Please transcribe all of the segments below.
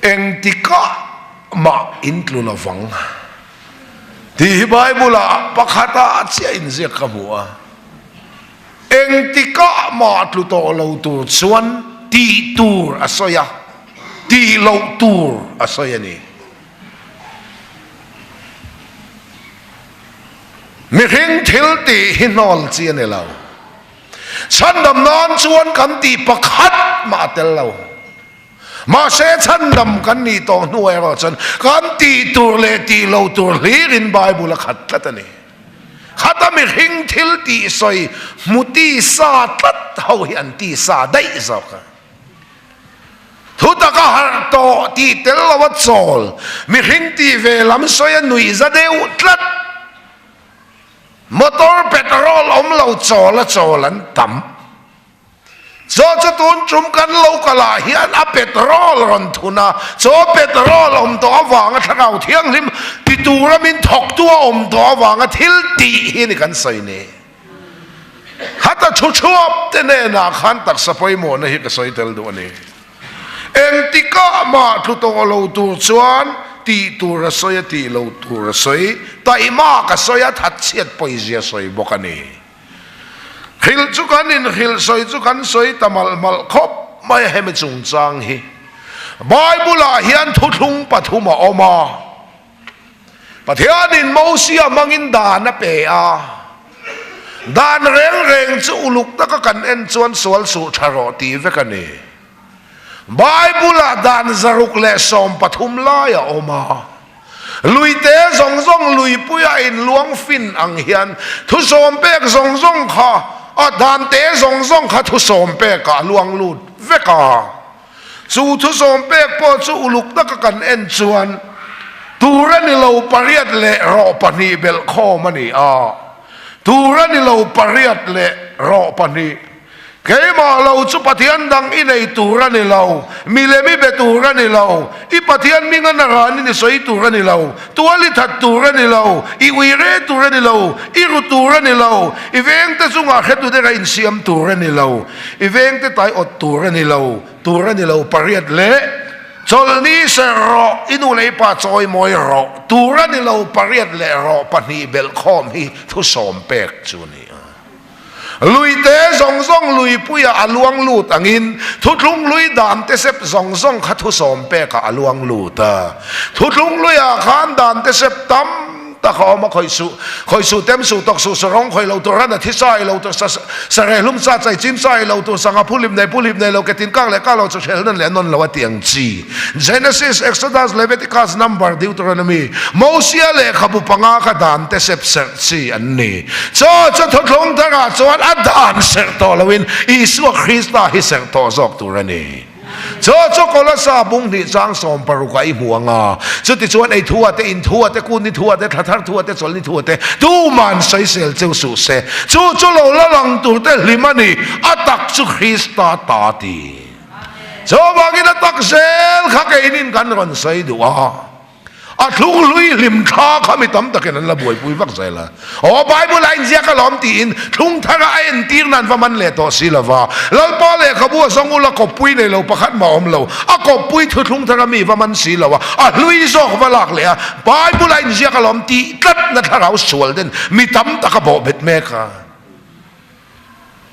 Engtikah mah in tlu lovang tih hi Bible-ah pakhatah chiah inziak ka hmu a. Engtikah mah tlu tawh lo tur chuan tih tur a sawi a, tih loh tur a sawi a ni. Mihring thil tih hi hnawl chi a ni lo. Chhandam nan chuan kan tih pakhat mah a tel lo. Mahse chhandam kan nih tawh hnuah erawh chuan kan tih tur leh tih lo tur hlirin Bible a khat tlat a ni. Khata mihring thil tih sawi hmu tisa tlat ho hi an tisa daih zawk a. Thutak a harh tawh tih tel lo a chawl, mihring tih ve lam sawi a nuih za deuh tlat. Motor petrol awm lo chawl a chawl an tam. Chaw chu tun tum kan lo kalah hian a petrol rawn thun a, chaw petrol awm tawh avanga thlarau thianghlim ti tura min thawktu a awm tawh avanga thil tih hi ni kan sawi ni. Khata thu thuap te hnenah khan taksa pawimawhna hi ka sawi tel duh a ni. Engtikah mah tlu tawh lo tur chuan tih tur a sawi a, tih lo tur a sawi, taihmak a sawi a, thatchhiat pawizia sawi bawk a ni. Hrilh chu kan inhrilh, sawi chu kan sawi ta malh malh khawp mai a hemi chungchang hi. Bible-ah hian thuthlung pathum a awm a. Pathianin Mosia hmangin dan a pe a. Dan reng reng chu uluk taka kan en chuan sual suh tha rawh tih vek a ni. Bible-ah dan 113 lai a awm a. Luite zawng zawng luipuia inluang fin ang hian thusawm pek zawng zawng kha a dante zawng zawng kha thusawm pekah a luang lut vek a. Chu thusawm pek pawh chu uluk taka kan en chuan tur a ni lo pariat leh rawh pahnih belh khawm a ni a. Tur a ni lo pariat leh rawh pahnih. Keimah lo chu Pathian dang i nei tur a ni lo, milem i be tur a ni lo, i Pathian hming a naranin i sawi tur a ni lo, tual i that tur a ni lo, i ui reh tur a ni lo, i ru tur a ni lo, i vengte chungah hretu deuh a insiam tur a ni lo, i vengte tai awt tur a ni lo, tur a ni lo pariat leh chawlhni serh rawh, i nu leh i pa chawimawi rawh, tur a ni lo pariat leh rawh pahnih belhkhawm hi thusawm pek chu a ni a. Luite zawng zawng luipuiah a luang lut angin thuthlung lui dan te sep zawng zawng kha thusawm pekah a luang lut a. Thuthlung luiah khan dan te sep tam tak a awm a, khawih suh, khawih suh, tem suh, tawk suh, sarawng khawih lo tur, ran a thi sa ei lo tur, sa sa rehlum sa chai chim sa ei lo tur, sangha phuhlip nei phuhlip nei lo, ketin kak leh kak lo chu hrel nawn leh nawn lo a ti ang chi. Genesis, Exodus, Leviticus, Number, Deuteronomy, Mosia lehkhabu panga kha dan te sep serh chi an ni. Chaw chu thuthlung tharah chuan a dan serh tawh loin Isua Krista hi serh tawh zawk tur a ni. Chaw chu Kolosa bung hnih chang sawm parukah i hmu ang a, chutichuan ei thu ah te, in thu ah te, kun ni thu ah te, thla thar thu ah te, chawlh ni thu ah te tuman sawisel cheu suh se. Chu chu lo la lang tur te hlim a ni, a tak chu Krista ta ti. Chuvangin a tak zel kha keinin kan rawn sawi duh a. A thlung hlui hlim thla kha mi tam takin an la buaipui vak zel a. Aw Bible a inziak alawm tiin thlung thara a entir nan va man leh tawh si lova. Lalpa lehkhabu a zawng ula kawppui nei lo pakhat mah awm lo. A kawppui thu thlung thara mi va man si lo a, a hlui zawk va lak leh a. Bible a inziak alawm tih tlatna thlarau sual den mi tam tak a bawhbet mek a.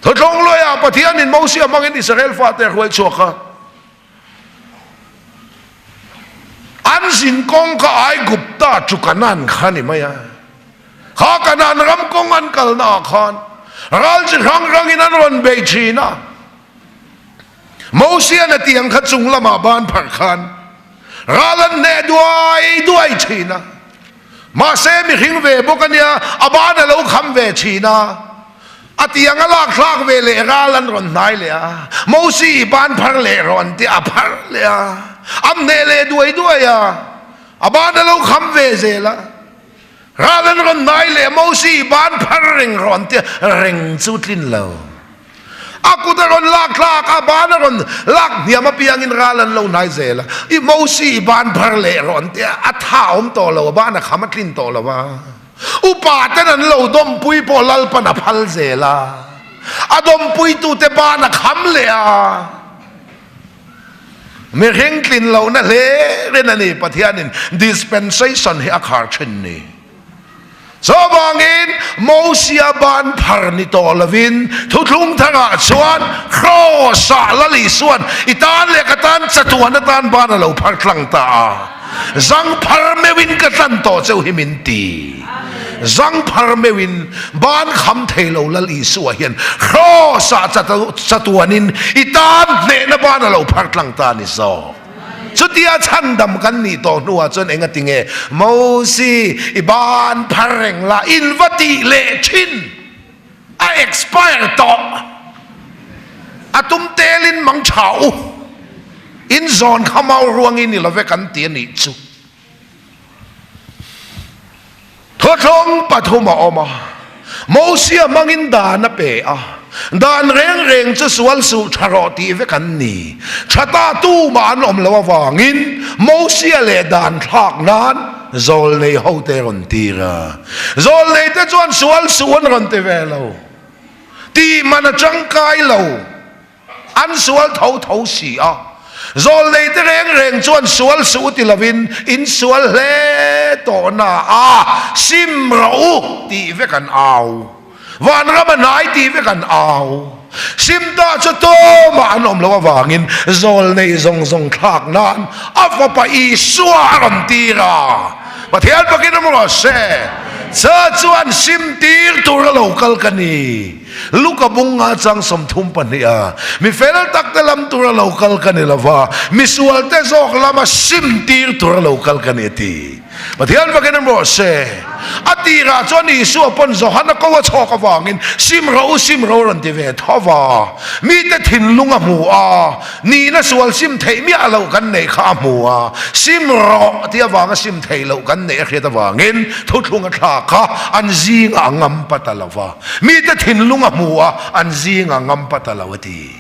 Thuthlung luiah Pathianin Mosia hmangin Israel fate a hruai chhuak a. An zin kawng kha Aigupta chu Kanan kha ni mai a. Kha Kanan ram kawng an kalnaah khan ral chi hrang hrangin an rawn bei thin a. Mosian a tiang kha chung lamah ban pharh khan ral an hneh duai duai thin a. Mahse mihring ve bawk a nia, a ban a lo kham ve thin a. A tiang a lak thlak ve leh ral an rawn hnai leh a, Mosi i ban phar leh rawh an ti a, a phar leh a, a hneh leh duai duai a, a ban a lo kham ve zel a, ral an rawn hnai leh a, Mosi i ban phar reng rawh an ti a, reng chu tlin lo. A kut a rawn lak thlak a, ban a rawn lak hniam apiangin ral an lo hnai zel a, i Mosi i ban phar leh rawh an ti a, a tha awm tawh lo, a ban a kham a tlin tawh lo a. Upa ten an lo dawmpui pawh Lalpan a phal zel a, a dawmpuitute ban a kham leh a. Mihring tlin lohna hlerin a ni Pathianin dispensation hi a khar thin ni. Chuvangin Mosia ban phar ni tawh lovin thuthlung thangah chuan Kraws-ah Lal Isua'n i tan leh ka tan chatuan atan ban a lo phar tlang ta a. Zang phar meuhin ka tlan tawh cheu hi min ti. Zang phar meuhin ban kham thei lo Lal Isua hian Kraws-ah chatuanin i tan hnehna ban a lo phar tlang ta a ni zawk. Chutia chhandam kan nih tawh hnuah chuan enga tinge Mosi i ban phar reng la in va tih leh thin a expire tawh a tum telin mang tha u in zawn kha mau ruangin i love kan ti a nih chu. Thawthlawng pathum a awm a, Mosia hmangin dan a pe a, dan reng reng chu sual suh tha rawh tih vek an ni. Tha ta tumah an awm loh avangin Mosia leh dan thlak nan zawlnei hote rawn tir a. Zawlnei te chuan sual suh an rawn ti ve lo. Tih man a tangkai lo. An sual tho tho si a, zawlnei te reng reng chuan sual suh ti lovin in sual hle tawh na a, sim rawh u tih vek an au. Vanram a hnai tih vek an au. Sim ta chu tumah an awm loh avangin zawlnei zawng zawng thlak nan a fapa Isua a rawn tir a. Pathian fakin awm rawh se, Chu chuan sim tir tur a lo kal ka ni. Luka bunga chang 32 a, Mi fel takte lam tura lo kal ka ni lova, mi sualte zawk lama sim tir tura lo kal ka ni a ti. Pathian fakin awm rawh se. A tirah chuan Isua pawn Johana ko a chhawk avangin sim rawh u, sim rawh u rawn ti ve tho va. Mite thinlung a hmu a, Nihna sual sim theih miah loh kan neih kha a hmu a, sim rawh tih avanga sim theih loh kan neih a hriat avangin thuthlung a thlak kha an zingah a ngam pa ta lo va, mite thinlung a hmu a, an zingah a ngam pa ta lo a ti.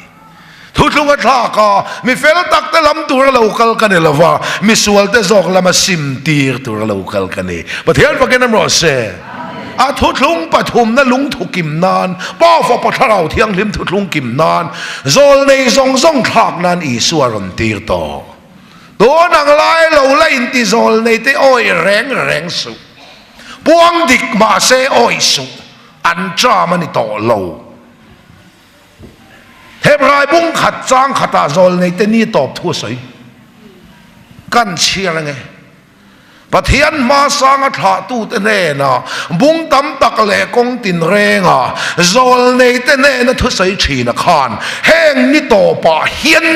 Thuthlung a thlak a, mi fel takte lam tura lo kal ka ni lo va, mi sualte zawk lama sim tir tura lo kal ka ni. Pathian fakin awm rawh se. A thuthlung pathumna lungthu kim nan, Pa Fapa Thlarau Thianghlim thuthlung kim nan, zawlnei zawng zawng thlak nan Isua rawn tir tawh. Tun ang lai lo la inti zawlnei te awih reng reng suh. Puang dik mahse awih suh, an ṭam a ni tawh lo. Hebrai bung khat chang khatah zawlnei te ni tawp thu a sawi. Kan chhiar ange. Pathian hmasanga thlahtute hnenah bung tam tak leh kawng tinrenga zawlneite hnena thusawi thina khan heng ni tawpah hian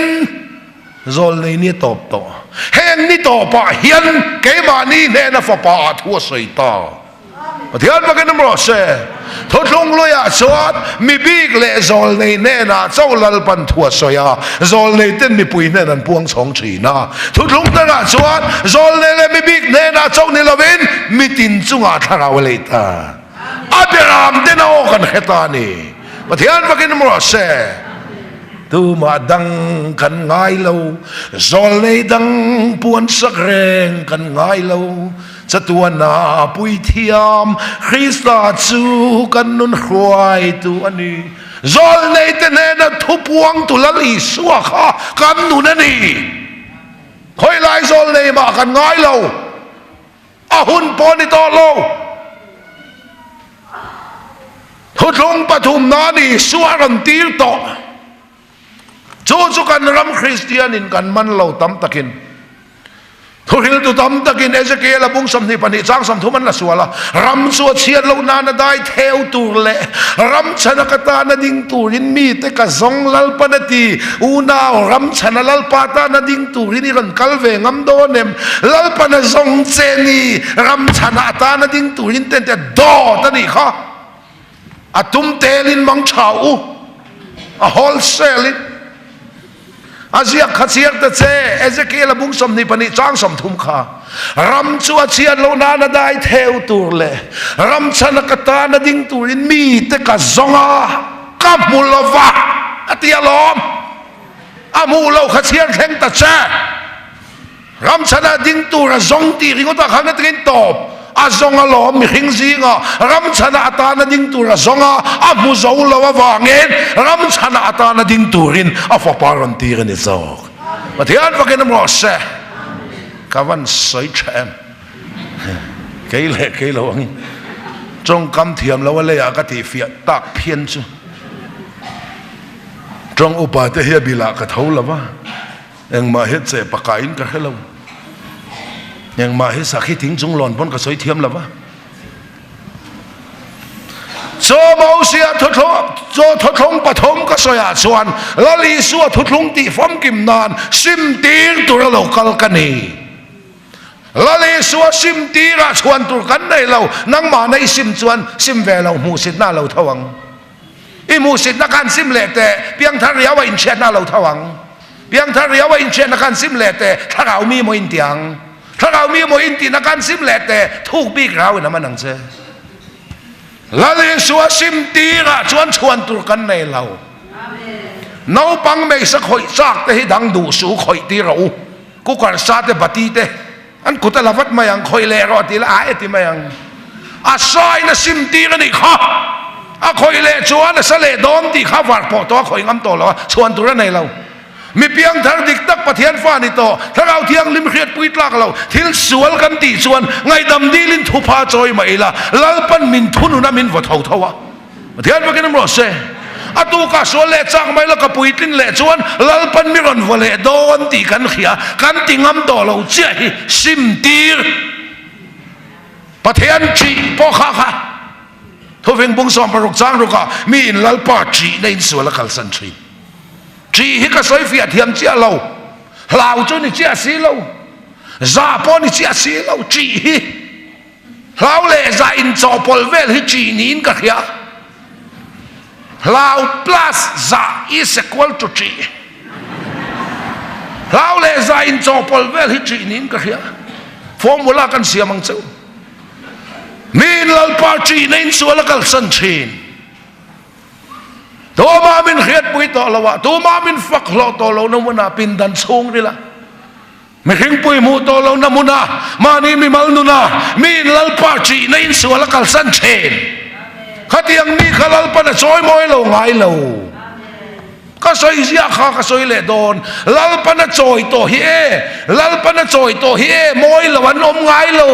zawlnei ni a tawp tawh. Heng ni tawpah hian keimahni hnena fapa ah thu a sawi ta. Pathian fakin awm rawh se. Thuthlung luiah chuan mi bik leh zawlnei hnenah cho Lalpan thu a sawi a, zawlnei ten mipui hnen an puang chhawng thin a. Thuthlung dangah chuan zawlnei leh mi bik hnenah cho ni lovin mitin chungah thlarau a lei ta. A beram ten a aw kan hre ta a ni. Pathian fakin awm rawh se. Tumah dang kan ngai lo, zawlnei dang puansak reng kan ngai lo. Chatuana puithiam Krista chu kan nun hruaitu a ni. Zawlneite hnena thupuangtu Lal Isua kha kan nun a ni. Khawilai zawlnei mah kan ngai lo, a hun pawh a ni tawh lo. Thuthlung pathumna Isua a rawn tir tawh. Chu chu kan ram Kristianin kan man lo tam takin Thuhriltu tam takin Ezekiel a bung 22 chang 30 an la sual a, ram chu a chhiat loh nana dai theu tur leh ram chhana ka tana ding turin mite ka zawng Lalpan a ti. Unau, ram chhana Lalpa tana ding turin i rawn kal ve ngam dawn em? Lalpan a zawng che ni, ram chhana a tana ding turin ten te dawt a nih kha. A tum telin mang tha u, a wholesale in. A ziak kha chhiar ta che, Ezekiel a bung 22 chang 30 kha. Ram chu a chhiat loh nan a dai theu tur leh ram chhan a ka tan a ding turin mi te ka zawng a, ka hmu lo va, a ti alawm. A hmuh loh kha chhiar thleng ta che. Ram chhana ding tur a zawng tih ringawtah khan a tingin tawp a zawng alawm mihring zinga ram chhana atana ding tur a zawng a, a hmu zo lo avangin ram chhana atana ding turin a fapa rawn tir a ni zawk. Pathian fakin awm rawh se. Ka van sawi tha em. Kei leh kei lo angin tawngkam thiam lo a leiah ka tihfiah tak phian chu. Tawng upa te hi a bilah ka tho lo va, engmah hi che pakaiin ka hre lo. Engmah hi sakhi thing chung lawn pawn ka sawi thiam lo va. Chaw Mosia thuthlung, chaw thuthlung pathum ka sawiah chuan Lal Isua thuthlung tih famkim nan sim tir tura lo kal ka ni. Lal Isua sim tirah chhuan tur kan nei lo, nangmah nei sim chuan sim ve lo hmuhsitna a lo tho ang. I hmuhsitna khan sim leh teh, piangthar riau a inchhiatna a lo tho ang. Piangthar riau a inchhiatna khan sim leh teh, thlarau mi maw inti ang. Thlarau mi maw intihna khan sim leh teh, thuk bik rau in a man ang che. Lal Isua sim tirah chuan chhuan tur kan nei lo. Naupang meisa khawih chak te hi dang duh suh khawih tir rawh u. Cooker sa te bati te an kut a la vat mai ang, khawih leh rawh ti la a e ti mai ang. A sain a sim tir a nih kha. A khawih leh chuan a sa leh dawn tih kha var pawh tawh a khawih ngam tawh lo a, chhuan tur a nei lo. Mi piangthar dik tak Pathian fa ni tawh, Thlarau Thianghlim hriatpui tlak lo, thil sual kan tih chuan ngaihdam dilin thupha chawi mah ila, Lalpan min thununa min vaw tho tho a. Pathian fakin awm rawh se. A tukah sual leh chak mai la ka puitlin leh chuan Lalpan mi rawn vaw leh dawn tih kan hria, kan ti ngam tawh lo chiah hi sim tir. Pathian ṭih pawh kha kha thuving bung 16 chang rukah mi in Lalpa ṭihna in sual a kalsan ṭhin. Ṭih hi ka sawi fiah thiam chiah lo, hlau chu ni chiah si lo, zah pawh ni chiah si lo, ṭih hi hlau leh zah inchawhpawlh vel hi ṭih niin ka hria. Hlau plus zah is equal to ṭih. Hlau leh zah inchawhpawlh vel hi ṭih niin ka hria. Formula kan siam ang cheu. Miin Lalpa ṭihna in sual a kalsan ṭhin. Tuma min hriatpui tawh lo a, tuma min fak hlawh tawh lohna hmunah pindan chhungril a, mihringpui hmuh tawh lohna hmuna mahni mimal nuna miin Lalpa ṭihna insual a kalsan ṭhin. Khatiang mi kha Lalpan a chawi mawi lo ngai lo. Ka sawi ziah kha ka sawi leh dawn. Lalpan a chawi tawh hi e, Lalpan a chawi tawh hi e, mawi lo an awm ngai lo.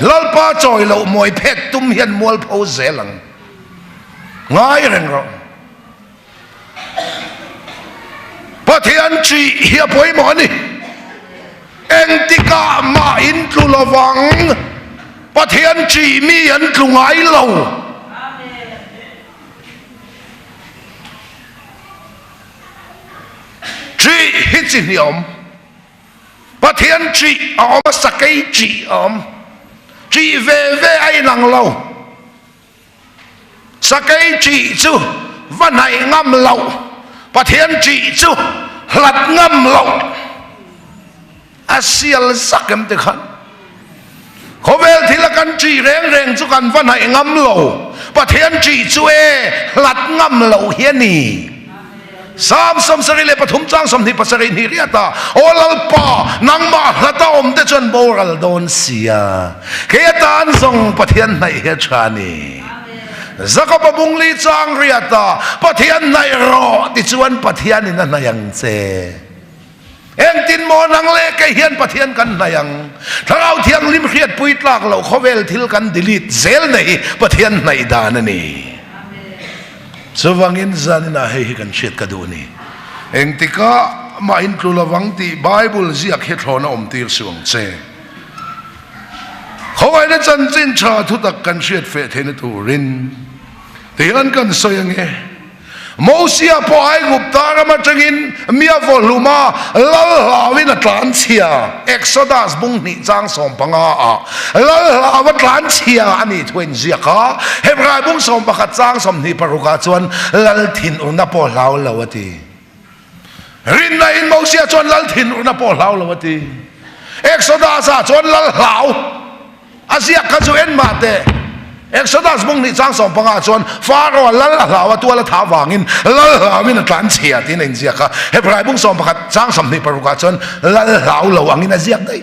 Lalpa chawi loh mawi phet tum hian mualpho zel ang. Ngai reng rawh. Pathian ṭih hi a pawimawh a ni. Engtikah mah in tlu lovang. Pathian ṭih mi an tlu ngai lo. Ṭih hi chi hnih a awm. Pathian ṭih a awm a, sakei ṭih a awm. Ṭih ve ve a inang lo. Sakei ṭih chu va hnaih ngam loh, Pathian ṭih chu hlat ngam loh. A sial zak em tikhan khawvel thil a kan ṭih reng reng chu kan va hnaih ngam lo. Pathian ṭih chu e hlat ngam loh hi a ni. Psalm 73 chang 27 hnih riat a, Aw Lalpa, nangmah hlata awm te chuan boral dawn sia. Kei atan zawng Pathian hnaih hi a tha a ni. Jakob-a bungli chang riat a, Pathian hnaih rawh ti chuan Pathianin a hnaih ang che. Engtin maw nang leh kei hian Pathian kan hnaih ang? Thlarau Thianghlim hriatpui tlak loh khawvel thil kan delete zel na hi Pathian hnaih dan a ni. Chuvangin zaninah hei hi kan hriat ka duh a ni. Engtikah mah in tlu lovang tih Bible ziak hi thlawn a awm tir suh ang che. Khawngaihna chanchin tha thutak kan hriat feh theihna turin tihian kan sawi ange. Mosia pawh Aigupta ram atangin mia vawhlum a, lal hlauin a tlan chhia, Exodus bung hnih chang 15 ah lal hlau a tlan chhia a nih thu a inziak a, Hebrai bung 11 chang 26 ah chuan lal thinurna pawh hlau lo a ti. Rinna in Mosia chuan lal thinurna pawh hlau lo a ti. Exodus ah chuan lal hlau. A ziak kha chu en mah teh. Exodus bung hnih chang 15 chuan Pharaoh-a lal a hlau a, tual a thah avangin lal hlauin a tlan chhia tiin a inziak a. Hebrai bung 11 chang 26 chuan lal hlau lo angin a ziak daih.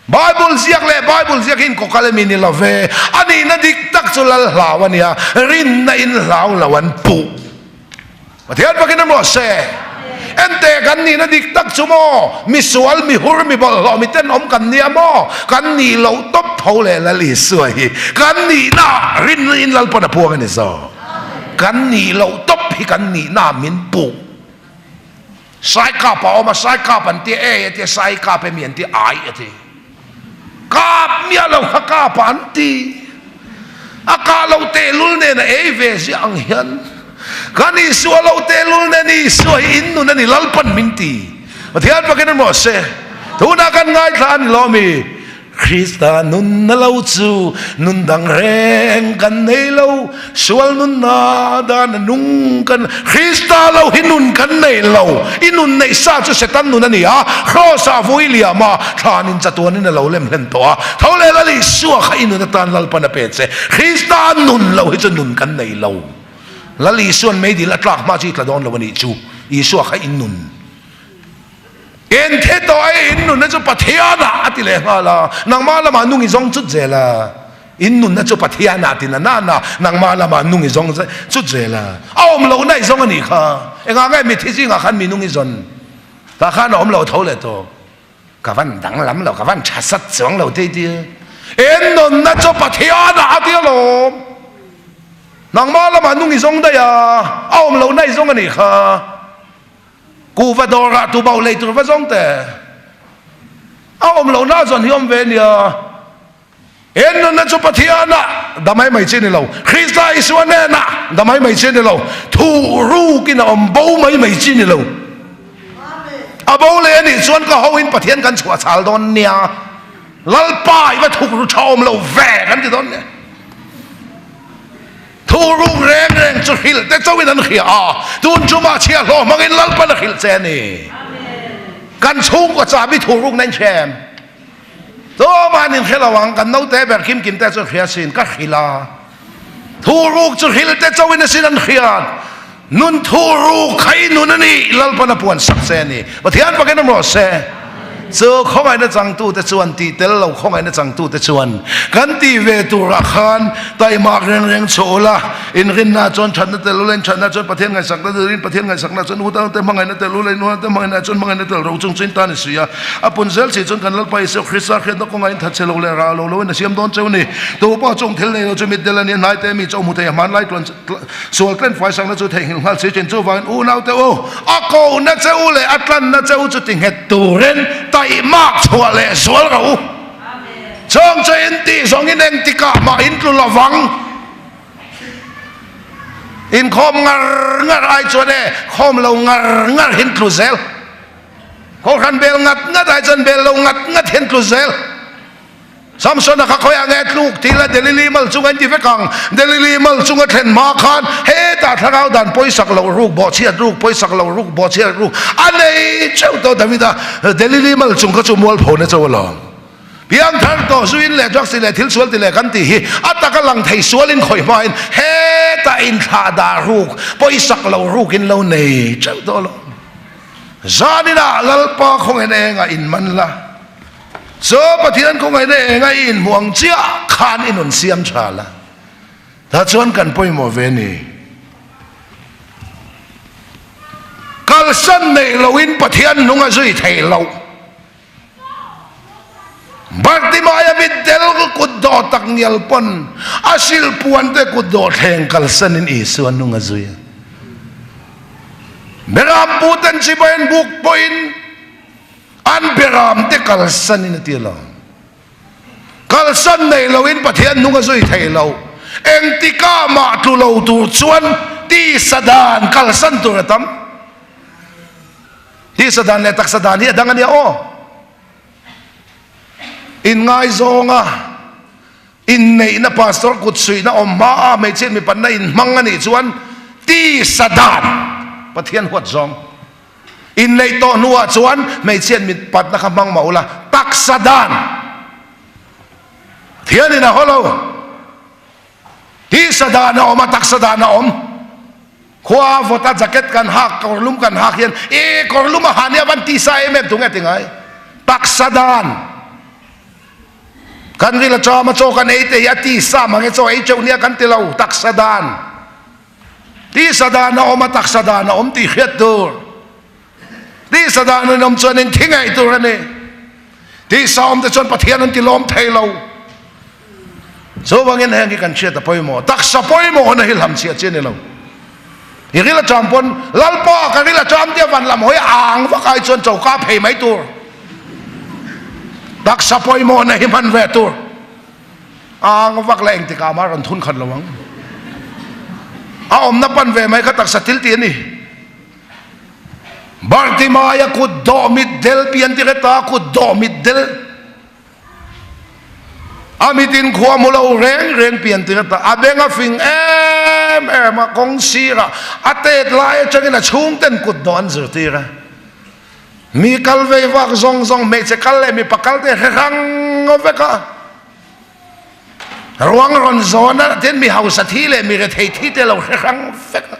Bible ziak leh Bible ziak hi inkawkal emi ni lo ve. A nihna dik tak chu lal hlau a nia, rinna in hlau lo an puh. Pathian fakin a rawh se. Ente kan nihna dik tak chu maw? Mi sual, mi hur, mi bawlhhlawh, mi tenawm kan nia maw? Kan nih loh tawp tho leh Lal Isua hi kan nihna rinna in Lalpawn a puang a ni zawk. Kan nih loh tawp hi kan nihna min puh. Saikap a awm a, Saikap an ti e a ti a, Saikap emi an ti ai a ti. Kap miah lo kha kap ah an ti. A kah lo tehlul nen a ei ve ziah ang hian kan Isua lo tehlul nen Isua hi in nun a ni Lalpan min ti. Pathian pakin an rawh se. Tunah kan ngaithla a ni lo mi? Krista nunna lo chu nun dang reng kan nei lo, sual nunna dan a nung kan Krista lo hi nun kan nei lo, i nun neih sa chu Setan nun a ni a, Kraws ah vui liam a, thlan in chatuan in a lo lem hlen tawh a, tho leh Lal Isua kha i nun atan Lalpan a pe che, Krista nun lo hi chu nun kan nei lo. Lal Isuan meidil a tlak hma chu i tla dawn lo a nih chu, Isua kha i nun. Engthe tawh e in nunna chu Pathianah a ti leh nghal a, nangmah lamah nung i zawng chut zel a, in nunna chu Pathianah ti na na na, nangmah lamah nung i zawng chut zel a, a awm lohna i zawng a nih kha, engah nge mithi zingah khan mi nung i zawn, tah khan a awm lo tho leh tawh, ka van danglam lo, ka van tha sat chuang lo tei tia, in nunna chu Pathianah a ti alawm, nangmah lamah nung i zawng daih a, a awm lohna i zawng a nih kha. Kuhva dawrah tuboh lei tur va zawng teh. A awm loh na zawn hi awm ve nia. En nunna chu Pathianah damai mai chi ni lo. Krista Isua hnenah damai mai chi ni lo. Thuh rukin a awm bo mai mai chi ni lo. A bo leh a nih chuan ka hoin Pathian kan chhuah chhal dawn nia. Lalpa i va thuk ru tha awm lo ve kan ti dawn nia. Thu ruk reng reng chu hrilh te chauhin an hria a, tun chumah chhiahhlawh hmangin Lalpan a hrilh che a ni. Kan chhungkaw chahbi thu ruk na in hria em? Tumah in hre lo ang, kan naute ber kim kim te chu hria sin, ka hrilh a. Thu ruk chu hrilh te chauhin a sin an hriat. Nun thu ruk kha i nun a ni, Lalpan a puan sak che a ni. Pathian pakin awm rawh se. Chu khawngaihna changtute chuan tih tel lo khawngaihna changtute chuan kan tih ve turah khan taimak reng reng chhuah ula, inrinna chuan thatna tel ula, inthatna chuan Pathian ngaihsakna tel in Pathian ngaihsakna chuan utaute hmangaihna tel ula, inunaute hmangaihna chuan hmangaihna tel ro chung chu in tan i suih a. A pun zel si chuan kan Lalpa Isua Krista hriatna kawngah in thatchhe lo leh rah lo loin a siam dawn cheu a ni. Tupa chung thil nei lo chu mitdel a ni a, hnaite mi chu a hmu thei a, hmanlai tuan Sual tlen faisakna chu theihnghilh nghal si thin. Chuvangin unaute u, a kohna che u leh a tlanna che u chu ti nghet turin taihmak chhuah leh zual rawh u. Chawng che in tih zawngin engtikah mah in tlu lovang. Inkhawm ngar ngar ai chuan e, khawm lo ngar ngar hin tlu zel. Kohhran bel ngat ngat ai chuan bel lo ngat ngat hin tlu zel. Samsona kha khawiah nge tluk ti la Delili mal chunga in ti vek ang. Delili mal chunga thlen hma khan hetah thlarau dan pawisak loh ruk bawhchhiat ruk pawisak loh ruk bawhchhiat ruk a nei cheuh tawh Davida Delili mal chung kha chu mualpho na chauh alawm. Piangthar tawh zuin leh drugs ti leh thil sual ti leh kan tih hi a taka lang thei sualin khawih hmain hetah inthlah dah ruk pawisak loh ruk in lo nei cheuh tawh alawm. Zaninah Lalpa khawngaihna engah in man la. Chaw Pathian khawngaihna enga i inhmuh ang chiah khan i nun siam tha la, tah chuan kan pawimawh ve ni. Kalsan neih loin Pathian nung a zui theih loh. Bartimaia mitdel kut dawh tak ngial pawn a silpuan te kut dawh thleng kalsanin Isua nung a zui a. Beram puten chibai an buk pawhin An beram te kalsan in a ti lo. Kalsan nei lo in Pathian hnung a zui thei lo. Engtika mah tlu lo tur chuan tisa dan kalsan tur a tam. Tisa dan leh taksa dan hi a dang a nia aw. Inngaizawng a inneihna pastor kut suihna awm hma a hmeichhiat mipanna inhmang a nih chuan tisa dan Pathian huat zawng. Inneih tawh hnuah chuan hmeichhiat mit patna kha hmang mah ula, taksa dan thianin a haw lo. Tisa dan a awm a, taksa dan a awm. Khua vawta jacket kan hak, kawrlum kan hak hian e kawrlum a ha nia van tisa em em tunge ti ngai. Taksa dan kan ril a chawm a, chaw kan ei te hi a tisa mange chaw ei teuh nia kan ti lo, taksa dan. Tisa dan a awm a, taksa dan a awm tih hriat tur. Tisa dan an awm chuan in thi ngei tur a ni. Tisa awm te chuan Pathian an ti lawm thei lo. Chuvangin heng hi kan hriat a pawimawh. Taksa pawimawhna hi hlamchhiah chi a ni lo. I ril a ṭam pawn Lalpa ka ril a ṭam tia van lam hawi ang vak ai chuan choka phei mai tur. Taksa pawimawhna hi hman ve tur. Ang vak la engtikah mah rawn thun khat lo ang. A awmna pan ve mai kha taksa thil tih a ni. Bartimaia kut dawh mit del pian ti heta kut dawh mit del. A mitin khua hmu lo reng reng pian ti heta a beng a fing em em a kawng sirah a tet lai atangin a chhungten kut dawh an zirtir a. Mi kal vei vak zawng zawng hmeichhe kal leh mipa kal te hre hrang vek a. Ruang rawn zawn a tin mi hausa thi leh mi rethei thi te lo hre hrang vek a.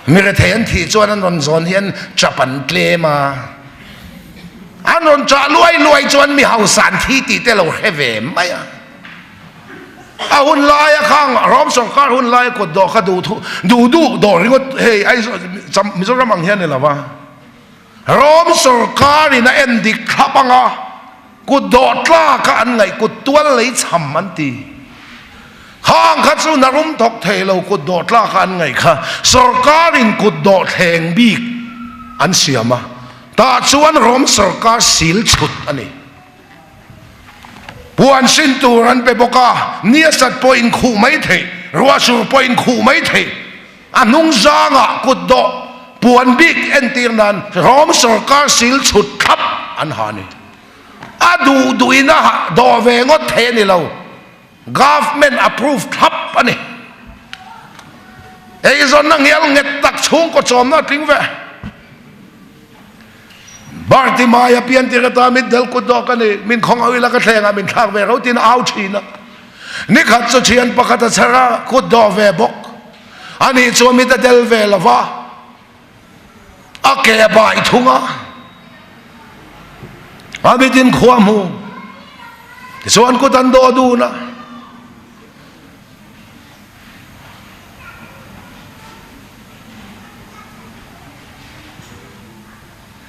Mi rethei an thih chuan an rawn zawn hian chap an tlem a. An rawn chah luai luai chuan mi hausa an thi tih te lo hre ve mai a. A hun laia khang Rom sorkar hun laia kut dawh kha duh thu duh duh dawh ringawt hei Aizawl Mizoram ang hian ni lo va. Rom sorkar in a en dik thlap anga kut dawh tlak a an ngaih kut tual lei chham an ti. Khang kha chu narum thawk thei lo kut dawh tlak a an ngaih kha sorkar in kut dawh thleng bik an siam a. Tah chuan Rom sorkar sil chhut a ni. Puan sin tur an pe bawk a, ni a sat pawh inkhuh mai theih, ruah sur pawh inkhuh mai theih. A hnung zangah kut dawh puan bik entir nan Rom sorkar sil chhut thlap an ha a ni. A duh duhin a dawh ve ngawt thei a ni lo. Government approve thlap a ni. Eizawnna ngial nghet tak chhungkaw chawmna a tling ve. Bartimaia pian tir ata min del kut dawk a ni, min khawng au ila ka thleng ah min thlak ve ro tiin a au thin a. Nikhat chu thian pakhat a chher a, kut dawh ve bawk. Ani chu mit a del ve lo va, a ke a bai thung a. A mit in khua hmu. Tichuan kut an dawh dun a.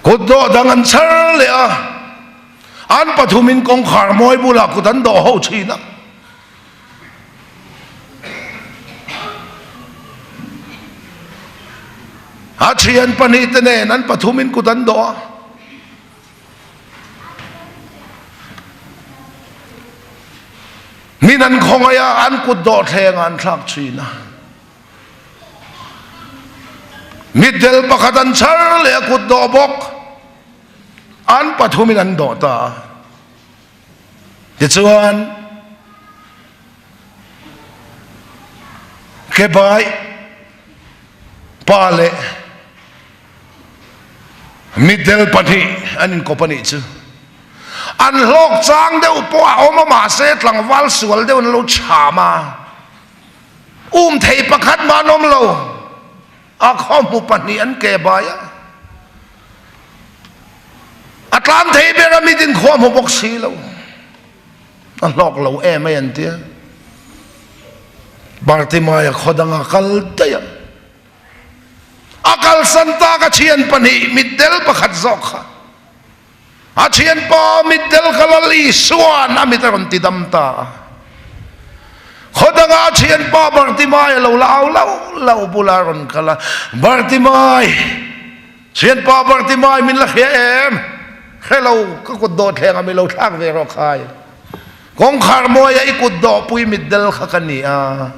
Kut dawh dang an chher leh a, an pathumin kawngkhar mawi bulah kut an dawh ho thin a. A thian pahnihte nen an pathumin kut an dawh a. Min an khawngaih a, an kut dawhthlengah an thlak thin a. Mitdel pakhat an chhar leh a kut dawh bawk. An pathumin an dawh ta a. Tichuan, Kebai pa leh Mitdel pahnih an inkawp a nih chu. An hlawk chang deuh pawh a awm a mahse tlangval sual deuh an lo chham a. Um thei pakhat mah an awm lo. A khawhmu pahnih an ke bai a. A tlan thei ber a mitin khua hmu bawk si lo. A hlawk lo em mai an tia. Bartimaia khaw danga kal daih a. A kalsan tak a thian pahnih mitdel pakhat zawk kha a thianpa mitdel kha Lal Isua'n a mit a rawn ti dam ta a. Khaw danga a thianpa Bartimai a lo la au lo lo bula a rawn kal a, Bartimai, thianpa Bartimai min la hria em? Hre lo, ka kut dawh thleng a mi lo thlak ve rawh khai. Kawngkhar mawia i kut dawhpui mitdel kha ka ni a.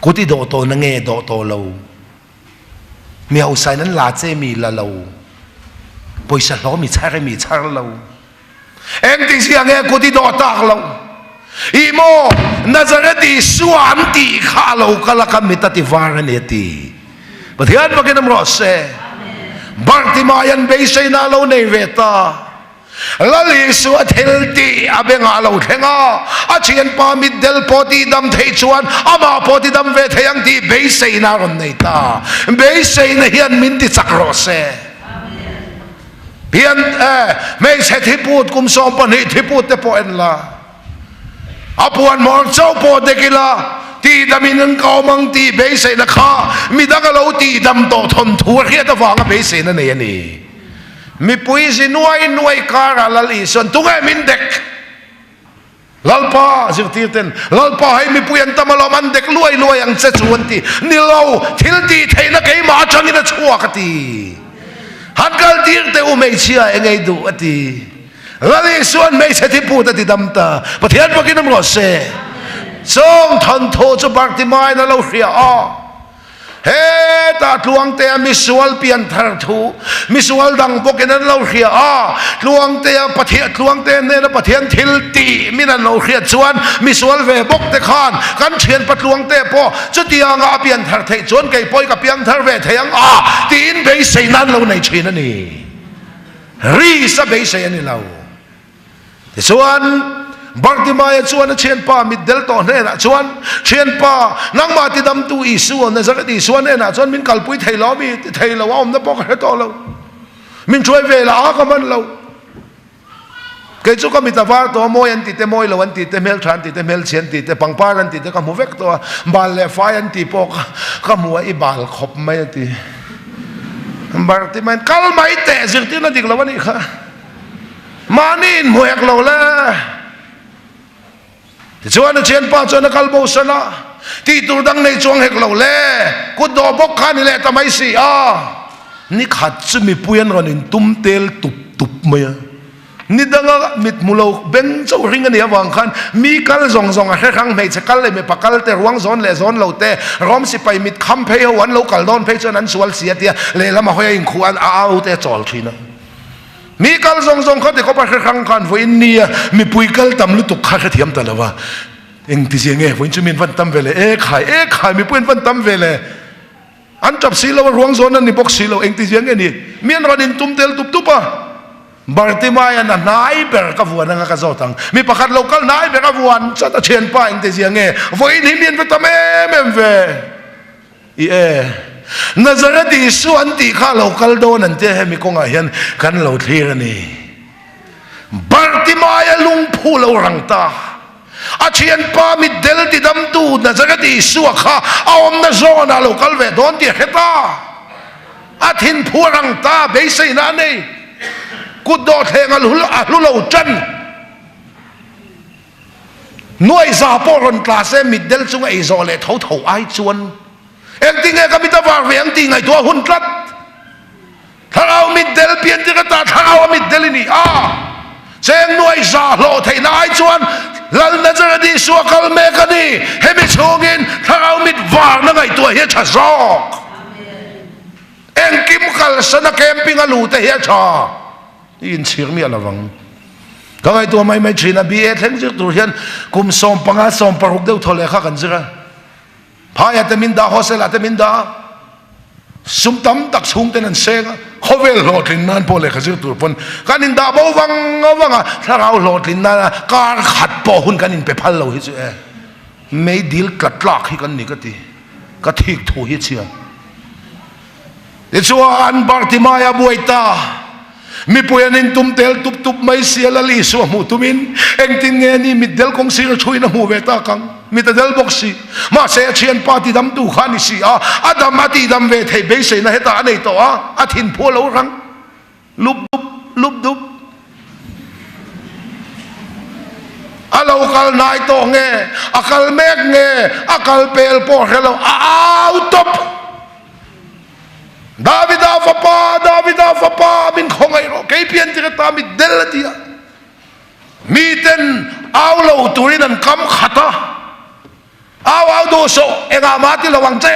Kut i dawh tawh na nge dawh tawh lo? Mi hausa in an la che mi la lo. Pawisa hlawm i char mi char lo. Engti zia nge kut i dawh tak lo? I maw Nazareth Isua an tih kha a lo kal a ka mit a ti var a ni a ti. Pathian fakin awm rawh se. Bartimai an beiseina a lo nei ve ta. Lal Isua thil tih a bengah a lo thleng a, a thianpa mitdel pawh tihdam theih chuan amah pawh tidam ve thei ang tih beiseina a rawn nei ta. Beiseina hian min tichak rawh se. Pian eh, hmeichhe thiput kum 12 thiput te pawh en la, a puan hmawr chauh pawh dek ila. Tihdamin an ka awm ang tih beiseina kha midang a lo tihdam tawh thawnthu a hriat avanga beiseina nei a ni. Mipui zi nuai nuai karah Lal Isuan tunge min dek? Lalpa, zirtir ten, Lalpa hei mipui an tam alawm an dek luai luai ang che chu an ti. Ni lo, thil tih theihna keimah atangin a chhuak a ti. Han kal tir teh u hmeichhia eng ei duh a ti. Lal Isuan hmeichhe thiput a ti dam ta. Pathian bawkin awm rawh se. Chawng thawnthu chu Bartimaiin a lo hria a. Hetah Tluangtea misual pianthar thu misual dang bawkin an lo hria a. Tluangtea Pathian Tluangtea hnena Pathian thil tih min an lo hriat chuan misual ve bawk te khan kan thianpa Tluangtea pawh chutianga a pianthar theih chuan kei pawh i ka piangthar ve thei ang a tiin beisei nan lo nei thin a ni. Risa beisei a ni lo. Tichuan, Bartimaia chuan a thianpa mitdel tawh hnenah chuan, Thianpa, nangmah tidamtu Isua, Nazareth Isua hnenah chuan min kalpui thei lo ami? Ti thei lo, a awmna pawh ka hre tawh lo. Min hruai ve lah a ka man lo. Kei chu ka mit a var tawh a, mawi an ti te, mawi lo an ti te, hmeltha an ti te, hmelchhe an ti te, pangpar an ti te ka hmu vek tawh a, bal leh fai an ti pawh ka hmu a, i bal khawp mai a ti. Bartimain, Kal mai teh, zirtirna dik lo a nih kha. Mahni in hmu hek lo le. Tichuan a thianpa chuan a kal bo san a, tih tur dang nei chuang hek lo le, kut dawh bawk kha a ni leh ta mai si a. Ni khat chu mipui an rawn in tum tel tup tup mai a. Ni danga mit hmu lo beng chauh ring a nih avang khan mi kal zawng zawng a hre hrang hmeichhe kal leh mipa kal te ruang zawn leh zawn lo te Rom sipai mit kham phei ho an lo kal dawn phei chuan an sual si a tia lehlam a hawi a inkhuh an a au te a chawl thin a. Mi kal zawng zawng kha ti khawp a hre hrang khan vawiin nia mipui kal tam lutuk kha hrethiam ta lo a. Engtizia nge vawiin chu mi an van tam ve le? E khai, e khai mipui an van tam ve le. An tap si lo a, ruang zawn an ni bawk si lo, engti zia nge ni? Mi an rawn intum tel tup tup a, Bartimaia'n a hnai ber ka vuan anga ka zawt ang. Mi pakhat lo kal hnai ber a vuan chat a, thianpa engti zia nge? Vawiin hi mi an va tam em em ve. I e, Nazareth Isua an tih kha a lo kal dawn an tia hemi kawngah hian kan lo thlir a ni. Bartimaia lungphu lo rang ta. A thianpa mitdel tidamtu Nazareth Isua kha a awmna zawnah lo kal ve dawn tih a hre ta. A thinphu a rang ta, beiseina a nei. Kut dawhthleng a hlu lo tan. Nuaiza pawh rawn tla se mitdel chunga ei zawh leh tho tho ai chuan engtinge ka mit a var ve ang tih ngaihtuah a hun tlat. Thlarau mitdel pian tir ata thlarau a mitdel i ni a, cheng nuai za hlawh theihna ai chuan Lal Nazareth Isua kal mek a ni. Hemi chhungin thlarau mit varna ngaihtuah hi a tha zawk. Engkim kalsana camping a lute hi a tha. I inchhir miah lovang. Ka ngaihtuah mai mai thin a, BA thleng zir tur hian kum 15 16 deuh thaw lehkha kan zir a. Phai ah te min dah, hostel ah te min dah a, sum tam tak chhung ten an seng a, khawvel hlawhtlin nan pawh lehkha zir tur pawn kan in dah bo vang vang a, thlarau hlawhtlin nana kar khat pawh hun kan in pe phal lo hi chu e, meidil tla tlak hi kan ni ka ti, ka thik thu hi chhia. Tichuan Bartimaia buai ta. Mipui an intum tel tup tup mai sia Lal Isua hmuh tumin engtin nge ni mitdel kawng sir a thuin a hmuh ve tak ang? Mit a del bawk si. Mahse a thianpa tidamtu kha a ni si a, a dam a tihdam ve theih beiseina hetah a nei tawh a, a thinphu a lo rang lup dup lup dup. A lo kal hnai tawh nge, a kal mek nge, a kal pel pawh hre lo, a au tawp. Davida fapa, Davida fapa, min khawngaih rawh, kei pian tir ata mit del a ti a. Miten au lo turin an kam khat a, au au duh suh, engah mah ti lo ang che,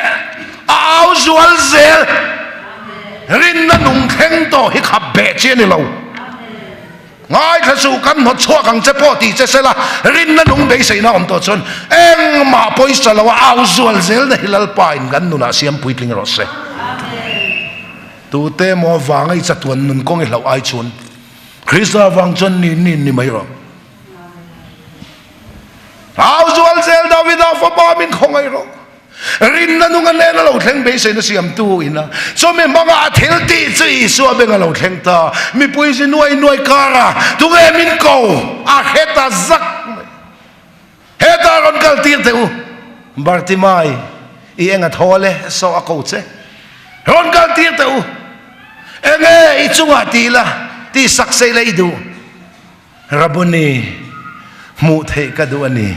a au zual zel. Rinna nung thleng tawh hi khap beh chi a ni lo. Ngaithla suh kan hnawt chhuak ang che pawh tih che sela, rinna nung beiseina awm tawh chuan engmah pawisa lo a au zual zel na hi Lalpa in kan nunah siam puitling rawh se. Tute emaw avanga i chatuan nun kawng i hlauh ai chuan Krista avang chuan ni ni ni mai rawh. Au zual zel Davida fapa min khawngaih rawh. Rinna nung a nen a lo thleng beiseina siamtu ina chumi hmanga a thil tih chu Isua beng a lo thleng ta. Mipui zi nuai nuai kara tunge min ko a hre ta zak mai. Hetah rawn kal tir teh u. Bartimai, i eng a thawl e, saw a ko che. Rawn kal tir teh u. Enge i chungah ti la, ti sak sei la i duh. Rabuni, hmuh theih ka duh a ni.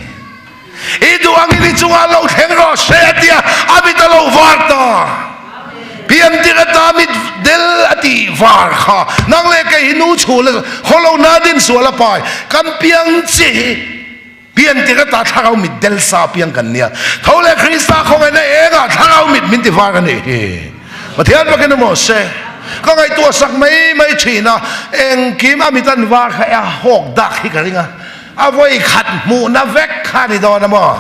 I duh angin i chungah lo thleng rawh se a ti a, a mit a lo var ta. Piantir ata mit del a tih var kha nang leh kei hi nu chhul a khaw lo na din sual a pai kan piang chi hi piantir ata thlarau mit del sa piang kan nia. Tho leh Krista khawngaihna engah thlarau mit min ti var a nih hi. Pathian bakin a maw se ka ngaihtuah sak mai mai thin a, engkim a mit an var kha a hawk dak hi ka ring a, a vawi khat hmuhna vek kha a ni dawn a maw?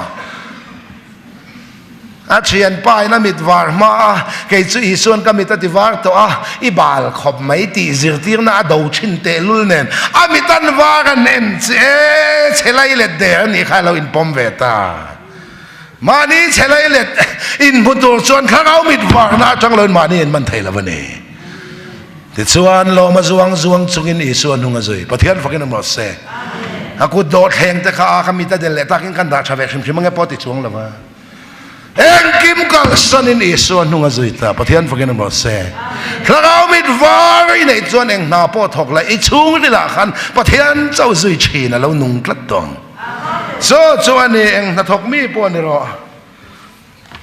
A thianpa in a mit var hma a, kei chu Isuan ka mit a ti var tawh a, i bal khawp mai tih zirtirna a do thin tehlul nen a mit an var an en che e, chhe lai let der a nih kha a lo inpawm ve ta. Mahni chhe lei let inhmu tur chuan thlarau mit varna atang loin mahni in man thei lo a ni. Tichuan lawm a zuang zuang chungin Isua hnung a zui. Pathian fakin a mawt se. A kut dawh thleng te kha a ka mit a del leh takin kan dah tha ve hrim hrim ange pawh ti chuang lo va. Engkim kalsanin Isua hnung a zui ta. Pathian fakin a mawt se. Thlarau mit var i neih chuan eng hna pawh thawk la i chhungrilah khan Pathian chauh zui thin a lo nung tlat tawng. Chaw chu a ni, eng hnathawk mi pawh a ni rawh.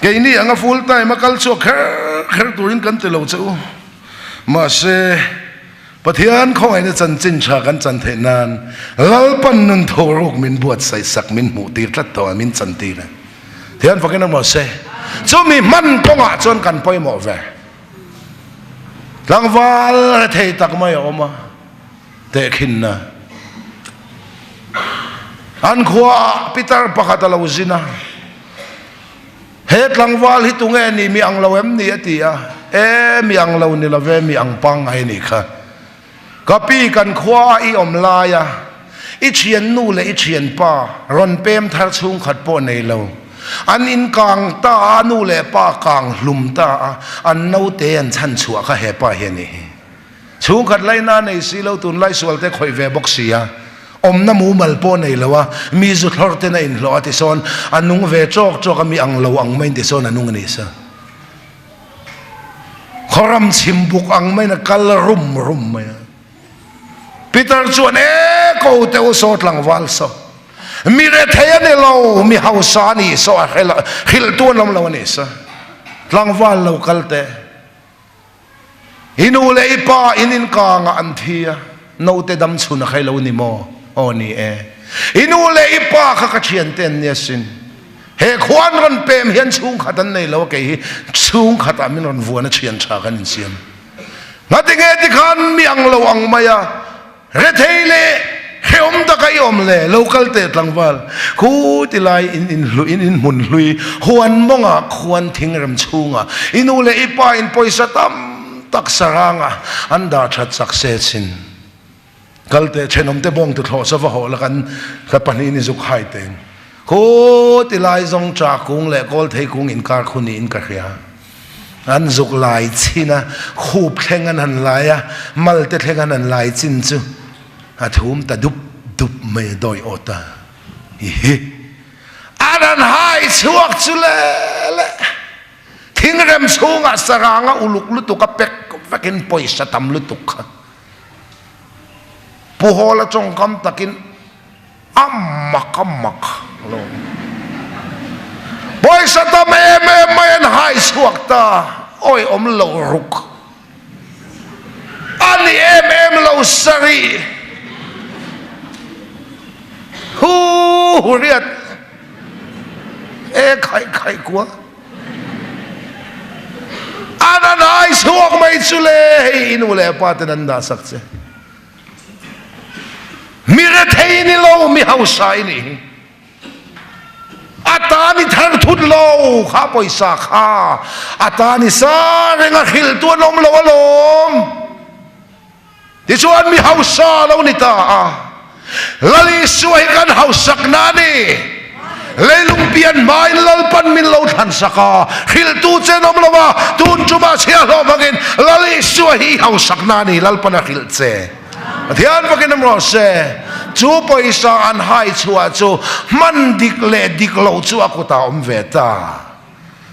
Keini anga full time a kal chhuak kher kher turin kan ti lo che u. Mahse, Pathian khawngaihna chanchin tha kan chan theih nan Lalpan nun thuruk min buatsaih sak min hmuh tir tlat tawh a, min chan tir a. Thian fakin a mahse, chumi hman kawngah chuan kan pawimawh ve. Tlangval rethei tak mai a awm a. Tehkhinna. An khuaah pitar pakhat a lo zin a, He tlangval hi tunge ni, mi ang lo em ni? a ti a. E, mi ang lo ni lo ve, mi ang pangngai ni kha. Ka pi kan khuaah i awm lai a, i thiannu leh i thianpa rawn pem thar chhungkhat pawh nei lo. An in kang ta a, nu leh pa kang hlum ta a, an naute an chhan chhuah kha he pa hi a ni hi. Chhungkhat laina nei si lo tunlai sual te khawih ve bawk si a, awmna mumal pawh nei lo a, mi zu thlawr ten a inhlawh a tisawn a nung ve chawk chawk a, mi ang lo ang maiin tisawn a nung a ni sa. Khawram chhim buk ang maiin a kal rum rum mai a. Peter chuan, E ko te u saw tlangval saw, mi rethei a ni lo, mi hausa a ni saw a hrilh tu an awm lo a ni sa. Tlangval lo kal teh. I nu leh i pa in inkangah an thi a, naute dam chhun a khai lo ni maw? Aw ni e. I nu leh i pa kha ka thiante an nia sin. He khua an rawn pem hian chhungkhat an nei lo a, kei hi chhungkhatah min rawn vuan a thian tha kan insiam. Ngatinge tikhan mi ang lo ang mai a. Rethei leh hrehawm taka i awm le, lo kal teh tlangval. Khu ti lai in in hlu in in hmun hlui huan mawngah khuan thingrem chhungah i nu leh i pa in pawisa tam tak sarangah an dah that chak se chin. Kal teh thenawm te bawng tuthlawh sa va hawh la kan ka pahnihin i zuk hai teng. Khu ti lai zawng cha kung leh kawl thei kung inkar khu niin ka hria. An zuk lai chin a, khup thleng an han lai a, mal te thleng an han lai chin chu a thum ta dup dup mai a, dawi awt a hi. An han hai chhuak chu le le thingrem chhungah saranga uluk lutuk a pek vekin pawisa tam lutuk kha Pu Hawla tawngkam takin A mak a mak lo. Pawisa tam em em mai an hai chhuak ta. Awi awm lo ruk. A ni em em lo sarih. Hu hu riat. E khaih khaih kua. An an hai chhuak mai chu le hei i nu leh pa ten an dah sak che. Mi rethei ni lo, mi hausa i nih hi. A tan i thar thut lo kha pawisa kha a tan i sa reng a hrilh tu an awm lo alawm. Tichuan mi hausa lo ni ta a. Lal Isua hi kan hausakna a ni. Leilung pian hmain Lalpan min lo thlan sak a, hrilhtu che an awm lo a, tun tumah chhiahhlawh hmangin Lal Isua hi i hausakna a ni, Lalpan a hrilh che. Pathian fakin awm rawh se. Chu pawisa an hai chhuah chu hman dik leh dik loh chu a kutah awm ve ta.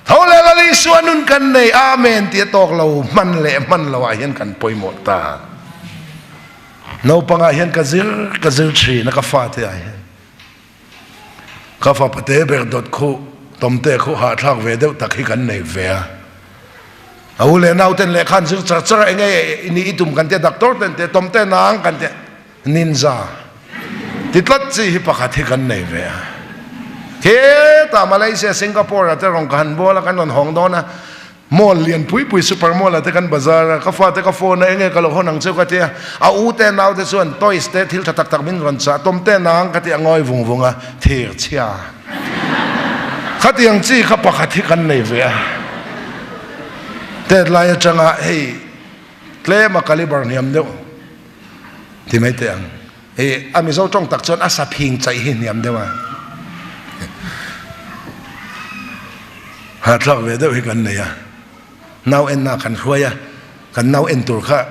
Tho leh Lal Isua nun kan nei, Amen tih a tawk lo, hman leh hman loh ah hian kan pawimawh ta. Naupang ah hian ka zir ka zir thin a ka fate ah hian. Ka fapa te ber dawt khu tawmte khu hahthlak ve deuh tak hi kan nei ve a. A u leh nau ten lehkha an zir char char a, enge i nih i tum kan tia doctor ten tia tawmte nang kan tia ninja ti tlat chi hi pakhat hi kan nei ve a. Kheta Malaysia Singapore ah te rawn ka han bual a kan rawn hawng dawn a. Mall lian pui pui super mall ah te kan bazar a, ka fate ka phone a enge ka lo hawn ang cheu ka ti a, a u te nau te chuan toys te thil tha tak tak min rawn chah tawm te nang ka ti a ngawi vung vung a, thir chhia khatiang chi kha pakhat hi kan nei ve a, tet lai atanga hei tlem a caliber hniam deuh ti mai teh ang. Hei a Mizo tawng tak chuan a sa phing chaih hi hniam deuh a. Hahthlak ve deuh hi kan nei a. Nau enna kan hruai a, kan nau en tur kha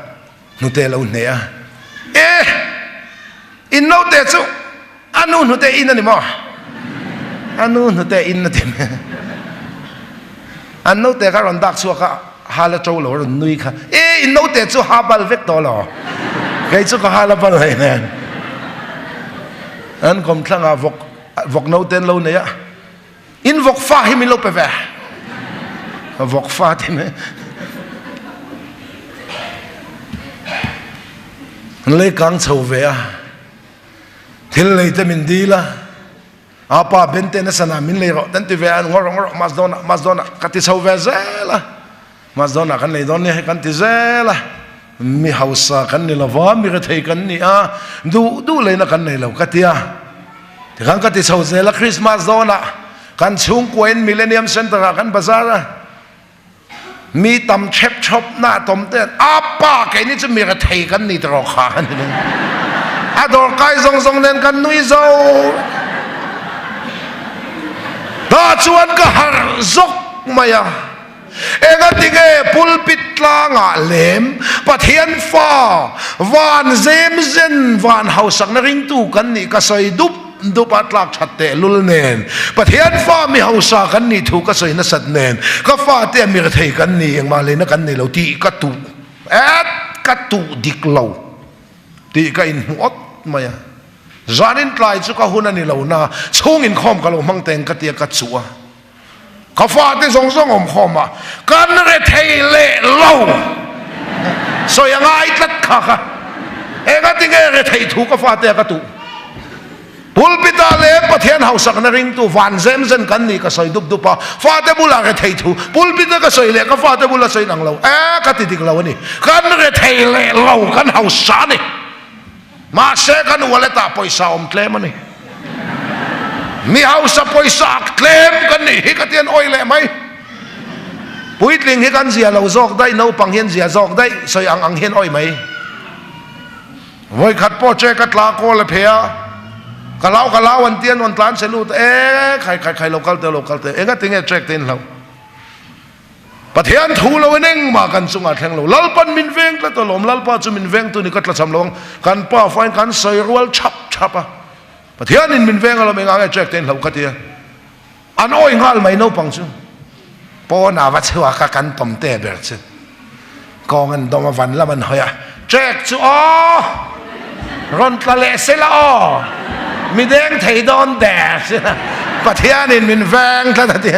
hnute lo hneh a. E! In naute chu a nu hnute in a ni maw? A nu hnute in a ti mai. An naute kha rawn dak chhuak a, ha la to lo a rawn nui kha, E, in naute chu ha bal vek tawh lo, kei chu ka ha la bal hlei nen. An kawmthlangah vawk, vawk naute an lo nei a, in vawk fa hi min lo pe ve, vawk fa ti mai. An lei kang chho ve a, thil nei te min dil a. A pa Ben te nasa na min lei rawh tan ti ve a ngawr rawh ngawr rawh mas dawn ah mas dawn ah ka ti chho ve zel a mas dawn ah kan lei dawn nia hei kan ti zel a mi hausa kan ni lova mi rethei kan ni a duh duh leina kan nei lo ka ti a tikhan ka ti chho zel a Christmas dawn ah kan chhungkua in Millennium Center ah kan bazar a Mi tam ṭhep ṭhop na tom ten a pa kei ni chu mi rethei kan ni tiraw kha kan ti a dawrkai zawng zawng nen kan nui zo ta chuan ka harh zawk mai a engatinge pulpit tlangah lem Pathian fa van zem zen van hausakna ringtu kan nih ka sawi dup Dup a tlak that teh lul nen, Pathian fa mi hausa kan nih thu ka sawi nasat nen, ka fate a mirthei kan ni, engmah leina kan nei lo tih ka tuh et, ka tuh dik lo tih ka inhmu awt mai a. Zanin tlai chu ka hun a ni lo na, chhung inkhawm ka lo hmang teng ka tia ka chuh a. Ka fate zawng zawng awm khawm a, kan rethei leh lo sawi a ngai tlat kha kha. Engatinge rethei thu ka fate a ka tuh? Pulpit ah leh Pathian hausakna ringtu van zem zen kan nih ka sawi dup dup a, fate bulah rethei thu pulpit a ka sawi leh ka fate bula sawi nang lo e ka ti dik lo a ni. Kan rethei leh lo kan hausa a ni. Mahse kan wallet ah pawisa awm tlem a ni. Mi hausa pawisa ak tlem kan nih hi ka ti an awih leh mai. Puitling hi kan zia lo zawk daih, naupang hian zia zawk daih, sawi ang ang hian awih mai. Vawikhat pawh che ka tla kawl a phe a, ka lau ka lau an ti an rawn tlan che lut e, khai khai khai lo kal teh lo kal teh, engatinge trek te in hlauh. Pathian thu lo in engmah kan chungah thleng lo. Lalpan min veng tlat alawm. Lalpa chu min veng tu ni ka tlachham lo ang. Kan pa fain kan sawi rual chhap chhap a. Pathianin min veng alawm engah nge trek te in hlauh ka ti a. An awi nghal mai naupang chu. Pawnah va chhuak a kan tawm te ber chu. Kawng an dawm a van lam an hawi a. Trek chu aw! Rawn tla leh se la aw! Mi deng thei dawn der si la. Pathianin min veng tlat a ti.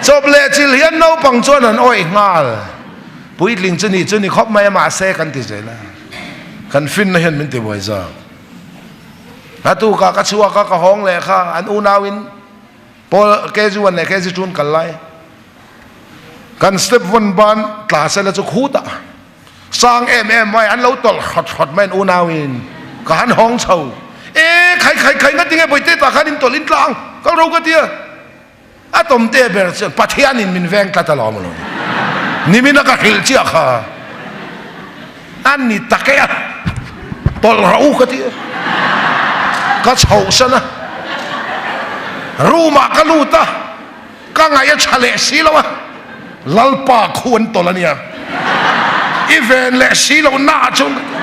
Chawp leh chil hian naupang chuan an awih nghal. Puitling chu ni chu ni khawp mai a mahse kan ti zel a. Kan finna hian min ti buai zawk. A tukah ka chhuak a ka hawng leh kha an unauin Paul KG1 leh KG2 an kal lai. Kan step vawn ban tla sela chu khutah sang em em mai an lo tawlh hrawt hrawt mai an unauin ka han hawng chho. E khai khai khai nga tinge bawihte tah khan in tawlh in tla ang kal ro ka tia. A tawmte ber chuan Pathianin min veng tlat alawm lo. Nimina ka hrilh chiah kha an ni tak e a tawlh rawh u ka ti a. Ka chhoh san a room ah ka lut a. Ka ngaih a tha leh si lo a, Lalpa khu an tawlh a nia, i ven leh si lo na ah chuan ka ti.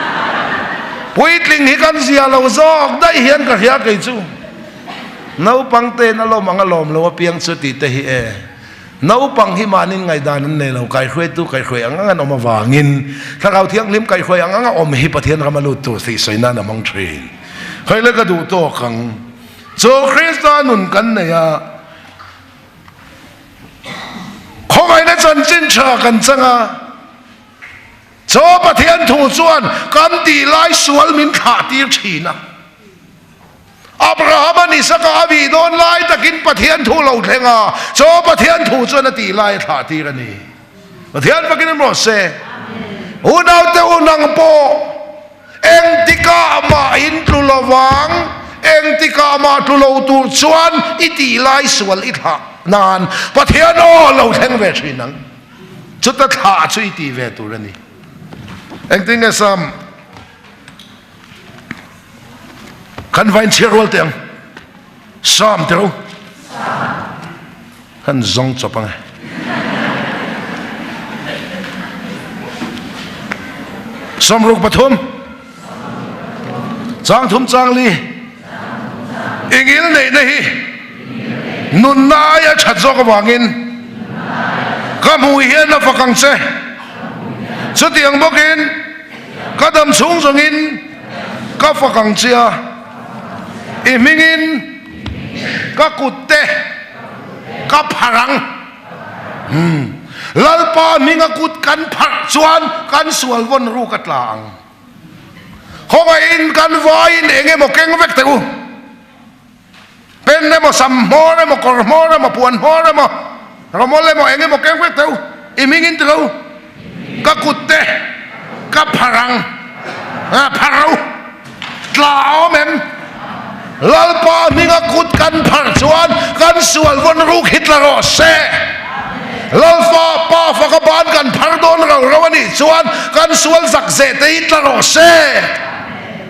Puitling hi kan zia lo zawk daih hian ka hria kei chu. Naupang te'n a lawm ang a lawm lo apiang chu tih te hi e. Naupang hi mahnin ngaihdan an nei lo, kaihruaitu kaihhruai ang ang an awm avangin Thlarau Thianghlim kaihhruai ang ang a awm hi Pathian rama lut tur tih sawi nan a hmang thin. Khawi le ka duh tawk ang. Chu Krista nun kan nei a, khawngaihna chanchin tha kan chang a, chu Pathian thu chuan kan tih lai sual min thlah tir thin a. Abraham-a Isaka a bih dawn lai takin Pathian thu lo thleng a, chaw Pathian thu chuan a tih lai a thlah tir a ni. Pathian fakin in rawh se. Unaute u nang pawh engtikah mah in tlu lovang, engtikah mah tlu lo tur chuan i tih lai sual i thlah nan Pathian aw lo thleng ve thin ang. Chuta thlah chu i tih ve tur a ni. Engtin nge Sam? Kan vain chhiar rual teh ang. Sam teh u. Kan zawng chawp ang e. Sawmruk pathum. Chang thum chang li. Ingil neihna hi nunna aia that zawk avangin ka hmuh hian a fak ang che. Chutiang bawkin Ka dam chhung zawngin ka fak ang che a, i hmingin ka kut te ka pharh ang. Umm, Lalpa hminga kut kan pharh chuan kan sual vawn ruk a tla ang. Khawngaihin kan vaiin eng emaw keng vek teh u. Pen emaw, sam hmawr emaw, kawr hmawr emaw, puan hmawr emaw, rawmawl emaw, eng emaw keng vek teh u, i hming in ti lo, ka kut te ka phar ang, phar ro, tla a awm em? Lalpa hminga kut kan phar chuan kan sual vawn ruk hi tla rawh se. Lalfa pa faka ban kan phar dawn ro ro a nih chuan kan sual zak zeh te hi tla rawh se.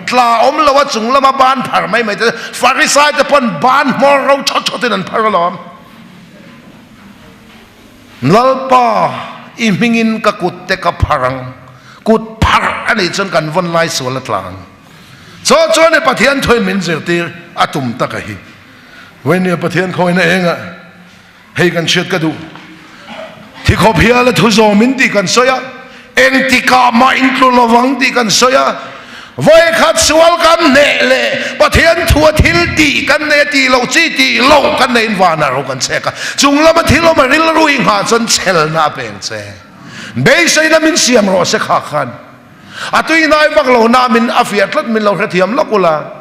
Tla awm lo a chung lama ban phar mai mai te Farisai te pawn ban hmawr ro thawt thawt in an phar alawm. Lalpa i hmingin ka kut te ka phar ang, kut phar a nih chuan kan vawn lai sual a tla ang. Chaw chuan i Pathian thuin min zirtir a tum tak a hi. Vawini a Pathian khawina engah Hei kan hriat ka duh. Thi khawp hial a thu zawm in tih kan sawi a, engtikah mah in tlu lovang tih kan sawi a, vawikhat sual kan hneh leh Pathian thu a thil tih kan nei a tih loh chi tih loh kan nei in vanah ro kan chhek a, chung lama thil awm a rilru i nghah chuan chhelna a peng che. Beiseina min siam rawh se kha khan a tuihnai vak lo na min a fiah tlat min lo hrethiam lawk ula.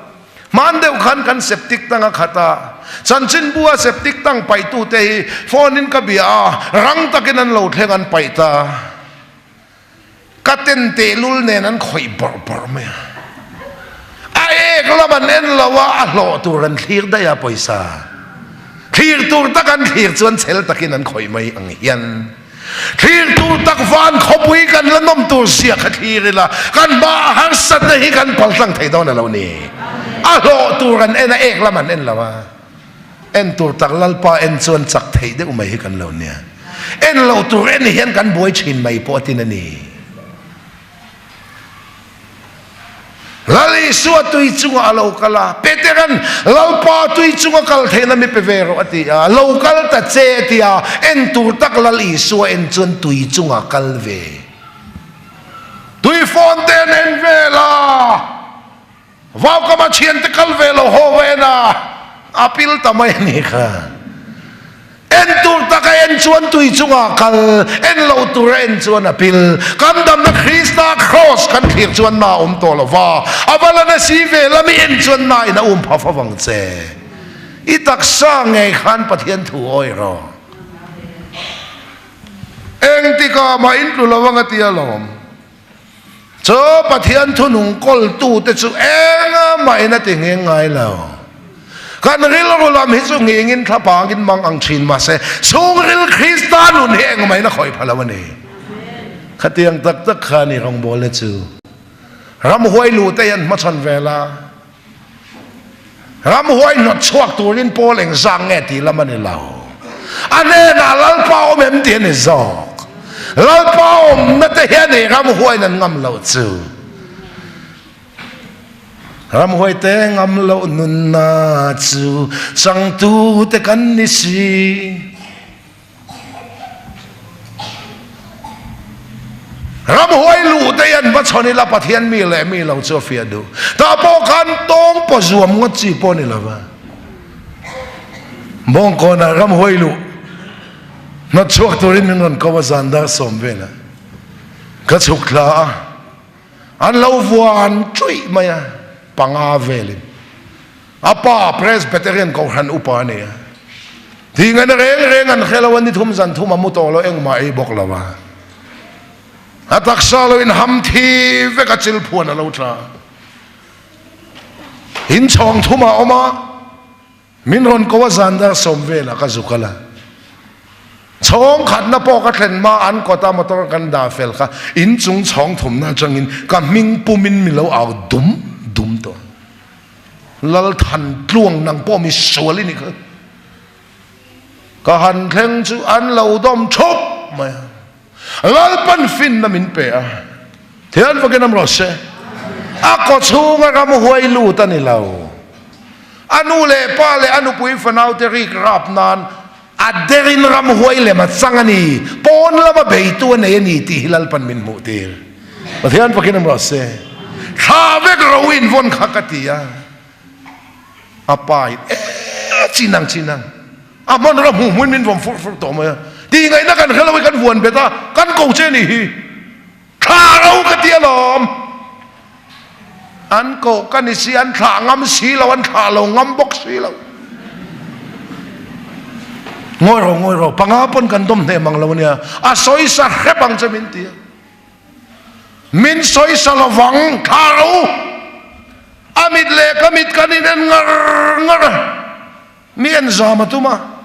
Hman deuh khan kan septic tank a khat a, chanchinbu a septic tank paihtute hi phone in ka bia a, rang takin an lo thleng an paih ta. Ka ten tehlul nen an khawih bawrh bawrh mai a. A ek lam an en lo a, a hlawh tur an thlir daih a pawisa. Thlir tur tak an thlir chuan chhel takin an khawih mai ang hian. Thlir tur tak van khawpui kan la nawm tur zia kha thlir ila, kan hma a harsatna hi kan paltlang thei dawn a lo ni. A hlawh tur an en a, ek lam an en lo a. En tur tak Lalpa en chuan chak theih deuh mai hi kan lo nia. En loh tur en hian kan buai thin mai pawh a tin a ni. Lal Isua tui chungah a lo kal a, Petera'n, Lalpa tui chunga kal theihna mi pe ve rawh a ti a, lo kal ta che a ti a, en tur tak Lal Isua en chuan tui chungah kal ve. Tui fawn te an en vel a, vaukama thiante kal ve lo haw va en a, a pil ta mai a ni kha. En tur tak a en chuan tui chungah kal, en lo tur a en chuan a pil. Kan damna Krista Kraws kan thlir chuan na awm tawh lo va, a va la na si ve lam i en chuan na in a um pha fo vang che. I taksa ngei khan Pathian thu awi rawh. Engtikah mah in tlu lo ang a ti alawm. Chu Pathian thunung kawltute chu engah mahin a ti ngheng ngai lo. Kan rilru lam hi chu nghengin thlapangin mang ang thin mahse chhungril Krista nun hi engmah in a khawih pha lo a ni. Khatiang tak tak kha a ni rawngbawlna chu. Ramhuai lute hian hmachhawn ve la. Ramhuai hnawt chhuak turin Paul engzang nge tih lam a ni lo. A hnenah Lalpa awm em tih a ni zawk. Lalpa awmna te hian ei ramhuaiin an ngam loh chu. Ramhuaite ngam loh nunna chu changtute kan ni si. Ramhuai luh te hian va chhawn ila Pathian mi leh mi lo chu a fiah duh. Tah pawh khan tawng paw zuam ngawt chi pawh ni lova. Bawngkawnah ramhuai luh hnawt chhuak turin min rawn ko a zan dar sawm velah ka chhuk thla a. An lo vuan chuih mai a, panga velin. A pa Presbyterian Kohhran upa a ni a. Thingana reng reng an hre lo a, ni thum zan thum a mu tawh lo, engmah ei bawk lo a. A taksa lo in ham thi vek a chil phuan a lo tla. Inchhawng thum a awm a. Min rawn ko a zan dar sawm velah ka zuk a la. Chhawng khatna pawh ka thlen hma an kawta motor kan dah fel kha inchung chhawng thumna atangin ka hming pumin mi lo au dum dum tawh. Lalthan tluang nang pawh mi sual i ni kha. Ka han thleng chu an lo dawm thup mai a. Lalpan finna min pe a, thian fakin am rawh se. A kaw chhunga ram huai lut a ni lo. A nu leh pa leh a nupui fanaute rik rap nan a derin ram huai lem a chang a ni. Pawn lama beitu a nei a ni tih hi Lalpan min hmuh tir. Pathian fakin am rawh se. Thla vek ro in vawn kha ka ti a. A pa in e chinang chinang. A hman ram hmuh hmuin min vawm fur fur tawh mai a, tih ngaihna kan hre lo i kan vuan bet a, kan ko che ni hi thla ro ka ti alawm. An koh ka ni si, an thlah ngam si lo, an thlah lo ngam bawk si lo. Ngawi ro, ngawi ro, panga pawn kan dawm hneh mang lo ania, a sawisa hrep ang che min ti a. Min sawisa lovang, thla ro. A mit leh ka mit kan inen ngar ngar a. Mi en zam a tum a,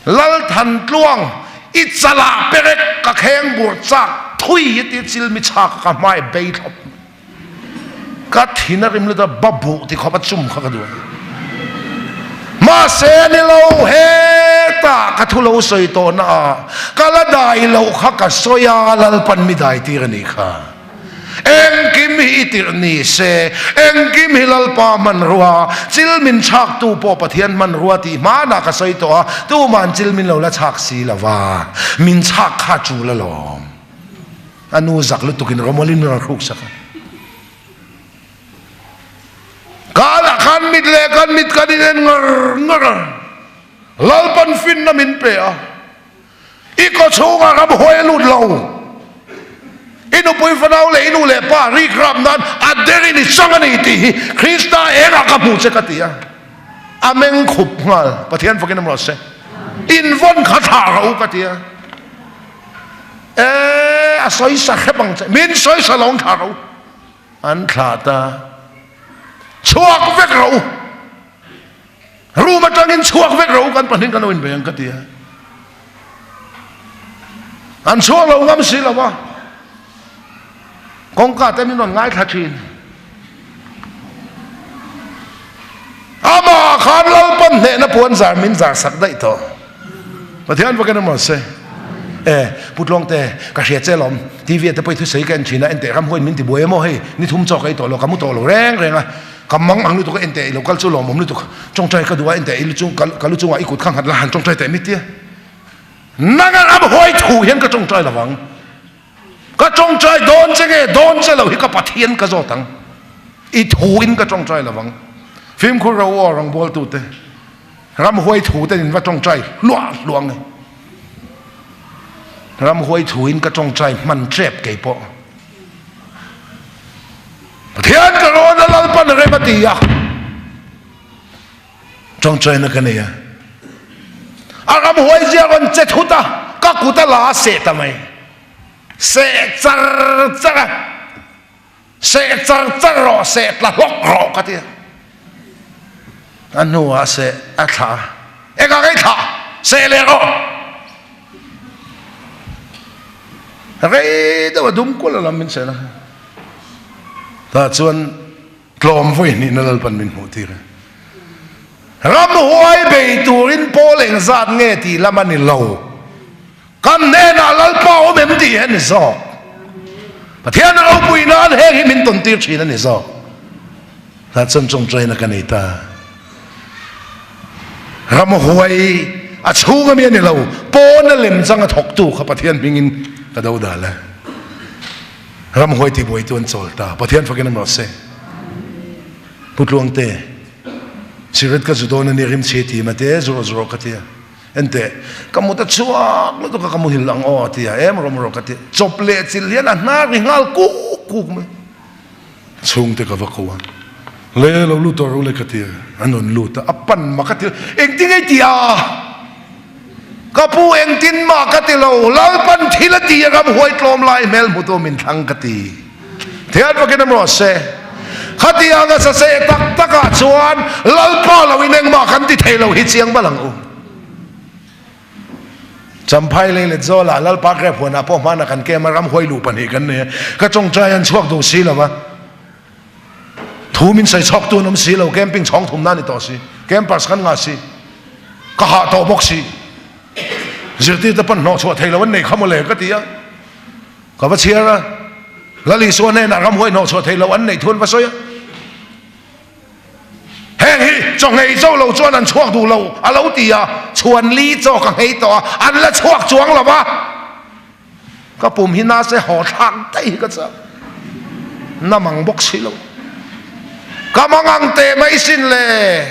Lalthan tluang i chalah perek ka kheng bur chak thui hi ti chil mi chhak ka hmai bei thlawp. Ka thin a rim lut a, babuh ti khawp a chum kha ka duh a. Mahse a ni lo, hetah ka thu lo sawi tawh na a, ka la dai loh kha ka sawi a, Lalpan mi dai tir a nih kha. Engkim hi i tirh ni se, engkim hi Lalpa hmanrua, chil min chhaktu pawh Pathian hmanrua tih hmanah ka sawi tawh a, tuma'n chil min lo la chhak si lo va, min chhak kha a tul alawm. A nu zak lutukin rawmawlin min rawn hruk sak a. Kalah khan mit leh kan mit kan inen ngar ngar a, Lalpan finna min pe a. I kaw chhungah ram huai a lut lo. I nupui fanau leh i nu leh pa rik rap nan a derin i chang a ni tih hi Krista engah ka hmu che ka ti a. A meng khup nghal. Pathian fakin awm rawh se. In vawn kha thlah rawh u ka ti a. E, a sawisa hrep ang che. Min sawisa lo ang thlah rawh u. An thlah ta. Chhuak vek rawh u. Room atangin chhuak vek rawh u kan pahnih kan lo inbe ang ka ti a. An chhuak lo ngam si lo a. Kawngka te min rawn ngaithla thin. Amah khan Lalpan hnehna puan zar min zar sak daih tawh. Pathian vakin a se. E, Pu Tluangte, ka hria che lawm. TV te pawh i thusawi ka en thin a, enteh ram huain min ti buai emaw hei, ni thum chaw ka ei tawh lo, ka mu tawh lo reng reng a. Ka mang ang lutuk a enteh i lo kal chu lawmawm lutuk. Tawngtai ka duh a enteh i lu chung ka lu chungah i kut kha nghat la han tawngtai teh mit tia. Nang a ram huai thu hian ka tawngtai lo ang. Ka tawngtai dawn che nge dawn che lo hi ka Pathian ka zawt ang. I thu in ka tawngtai lo ang. Fimkhur ro aw rawngbawltu te ram huai thu ten in va tawngtai hluah hluah nge. Ram huai thu in ka tawngtai hman tep kei pawh. Pathian ka rawn a Lalpan rem a ti a, tawngtaina ka nei a, a ram huai zia rawn che thut a, ka kut a la a seh ta mai, seh char char a, seh char char rawh, seh tla hlawk rawh ka ti a, a hnuah seh a thlah a, engah nge i thlah, seh leh rawh. Rei deuh a dum kual a lam min sel a. Tah chuan tlawm vawi hnihna Lalpan min hmuh tir a. Ramhuai bei turin pawl engzat nge tih lam a ni lo. Kan hnenah Lalpa awm em tih hi a ni zawk. Pathian ropui nan heng hi min tawn tir thin a ni zawk. Tah chuan tawngtaina ka nei ta. Ramhuai a chhung ami a ni lo, pawn a lem chang a thawktu kha Pathian hmingin ka do dal a. Ramhuai tibuaitu an chawl ta. Pathian fakin a rawh se. Pu Tluangte, cigarette ka zu dawn a ni rimchhi ti mate zu rawh zu rawh ka ti a. Enteh, ka mut a chhuak lutuk a ka muhil ang aw a ti a, em rawm rawh ka ti. Chawp leh chilh hian a hnar ri nghal kuk kuk mai. Chhungte ka va ko a, Le lo lut tawh rawh le ka ti a, an rawn lut a, a pan mah ka ti lo, engtin nge i ti a? Ka pu engtin mah ka ti lo, Lalpan thil a ti a ramhuai tlawm lai hmel hmutu min thlang ka ti. Thian vakin a rawh se. Khatiang a saseh tak takah chuan Lalpa lo in engmah kan ti thei lo hi chiang bal ang u. Champhai lei let zawlah Lalpa grep huanah pawh hmanah kan kem a, ramhuai luh pahnih kan nei a, ka tawngtai an chhuak duh si lo va, thu min sawi chhawk tu an awm si lo, camping chhawng thumna a ni tawh si, campers kan ngah si, ka hah tawh bawk si, zirtirte pawn hnawh chhuah thei lo an nei kha mawle ka ti a. Ka va chhiar a, Lal Isua hnenah ramhuai hnawh chhuah theih loh an neih thu an va sawi a. Heng hi chaw nghei cho lo chuan an chhuak duh lo a lo ti a, chhuan li chaw ka nghei tawh a, an la chhuak chuang lo va. Ka pum hi nase haw thlak daih hi ka chak. Na mang bawk si lo. Ka mangang teh mai sin le.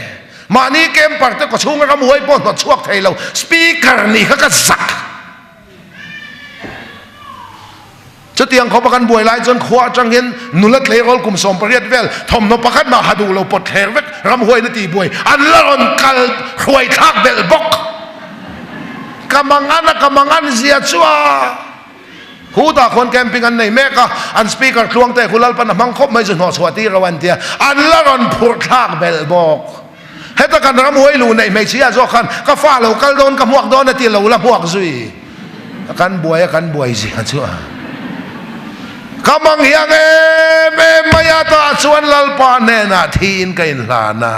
Mahni camper te kawchhunga ramhuai pawh hnawt chhuak thei lo, speaker nih kha ka zak. Chutiang khawpa kan buai lai chuan khua atang hian nula tleirawl kum 18 vel thawmhnaw pakhat mah ha duh lo pawt thler vek ramhuaina tih buai an la rawn kal hruai thlak belh bawk. Ka mangan a ka mangan zia chu a Hutah khuan camping an nei mek a, an speaker tluang te khu Lalpan a hmang khawp mai chu hnawh chhuah tir lo an tia, an la rawn phurh thlak belh bawk. Heta kan ram huai luh neih hmeichhia zawk khan ka fa lo kal dawn ka hmuak dawn a ti lo la hmuak zui a kan buai a kan buai zia chu a ka mang hiang em em mai a tah chuan Lalpa hnenah thiin ka inhlan a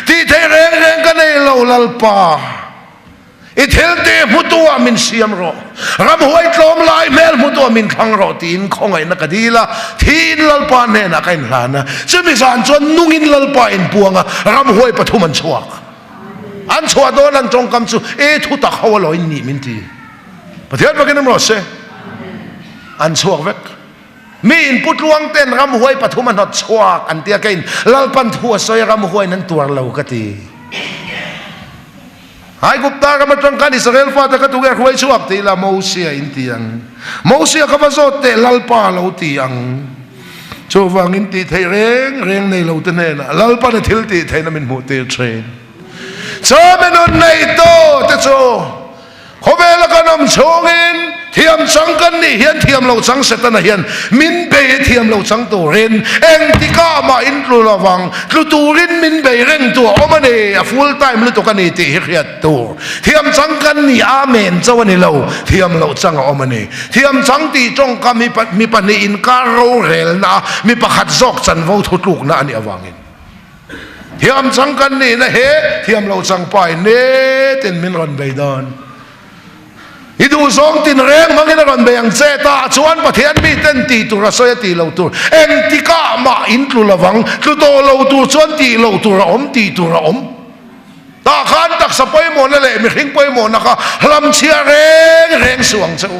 tih theih reng reng ka nei lo Lalpa. I thilte hmutu ah min siam rawh, ramhuai tlawm lai hmel hmutu ah min thlang rawh tiin khawngaihna ka dil a, thiin Lalpa hnenah ka inhlan a. Chumi zan chuan nungin Lalpa inpuang a, ramhuai pathum an chhuak. An chhuah dawn an tawngkam chu, E thu tak ho alaw in nih min ti. Pathian fakin awm rawh se. An chhuak vek. Mi in putluang ten ramhuai pathum a hnawt chhuak an tia keiin Lalpan thu a sawi a ramhuaiin an tuar lo ka ti. Aigupta ram atang khan Israel fate kha tunge hruai chhuak ti ila Mosia in ti ang. Mosia kha va zawt teh Lalpa lo ti ang. Chuvangin tih theih reng reng nei lo te hnenah Lalpan a thil tih theihna min hmuh tir thin. Chawhmeh nun nei tu te chu Khawvela kan awm chhungin thiam chang kan nih hian thiam lo chang Setana hian min bei a thiam lo chang turin engtikah mah in tlu lovang, tlu turin min bei reng tu a awm a ni, a full time lutuk a ni tih hi hriat tur. Thiam chang kan nih amen chauh a ni lo, thiam loh chang a awm a ni. Thiam chang tih tawngkam hi mi pahnih inkar rorelna a mi pakhat zawk chanvo thutlukna a nih avangin. Thiam chang kan nihna he thiam lo chang pai netin min rawn bei dawn. I duhzawng tin reng hmangin a rawn bei ang che ta chuan Pathian miten tih tur a sawi a tih lo tur engtikah mah in tlu lovang, tlu tawh lo tur chuan tih loh tur a awm tih tur a awm. Tah khan taksa pawimawhna leh mihring pawimawhna kha hlamchhia reng reng suh ang che u.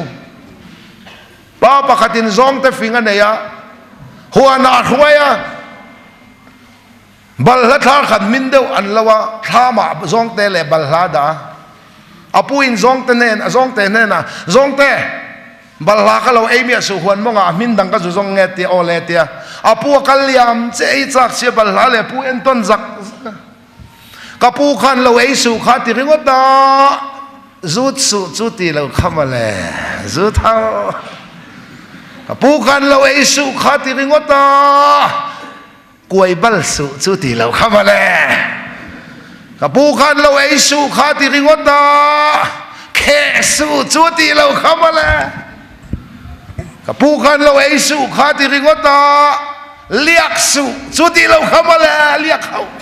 Pa pakhatin zawngte fing a nei a, huanah a hruai a. Balhla thlar khat min deuh an lo a, thlamah zawngte leh balhla a dah a. A pu in zawngte hnen a zawngte hnenah, Zawngte, balhla ka lo ei miah suh huan mawngah a hmin dang ka zu zawng nge tia aw le tia. A pu a kal liam che ei chak sia balhla leh pu entawn zak zak a. Ka pu khan lo ei suh kha ti ringawt a, zut suh chu ti lo kha mawle, zu tho. Ka pu khan lo ei suh kha ti ringawt a. Kuai bal suh chu ti lo kha mawle. Ka pu khan lo ei suh kha ti ringawt a, kheh suh chu ti lo kha mawle. Ka pu khan lo ei suh kha ti ringawt a, liak suh chu ti lo kha mawle, liak hauh.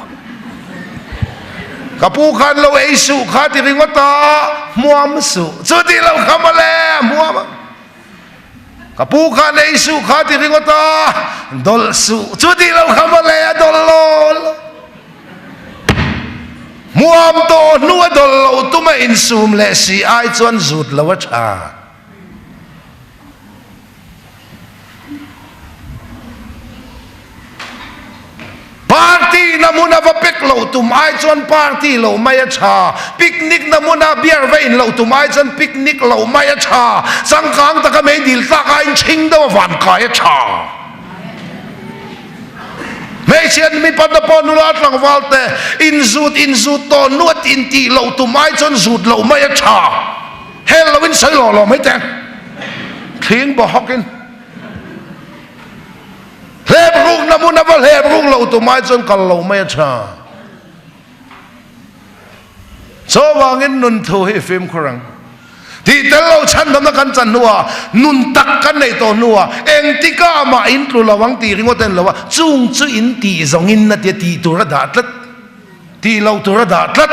Ka pu khan lo ei suh kha ti ringawt a, hmuam suh chu ti lo kha mawle, hmuam. Ka pu khan ei suh kha ti ringawt a, dawlh suh chu tih loh kha mawle a dawlh lo lo. Hmuam tawh hnu a dawlh loh tum a insum leh si ai chuan zut lo a tha. Party na hmuna va pek loh tum ai chuan party loh mai a tha, picnic na hmuna beer va in loh tum ai chuan picnic loh mai a tha, changkang taka mei dil tlak aiin chhing deuh a van kai a tha. Hmeichhia mipa te pawh nula tlangval te inzut inzut tawh nuat intih loh tum ai chuan zut loh mai a tha. Hel loin sawi lawh lawh mai teh. Thling baw hawkin hlep rukna hmun a va hlep ruk lo tumai chuan kal lo mai a tha. Chuvangin nun thu hi fimkhur ang. Tih tel lo chhandamna kan chan hnuah nun tak kan neih tawh hnuah engtikah mah in tlu lo ang tih ringawt a ni lo a, chung chu in tih zawngin a tia tih tur a dah tlat, tih loh tur a dah tlat.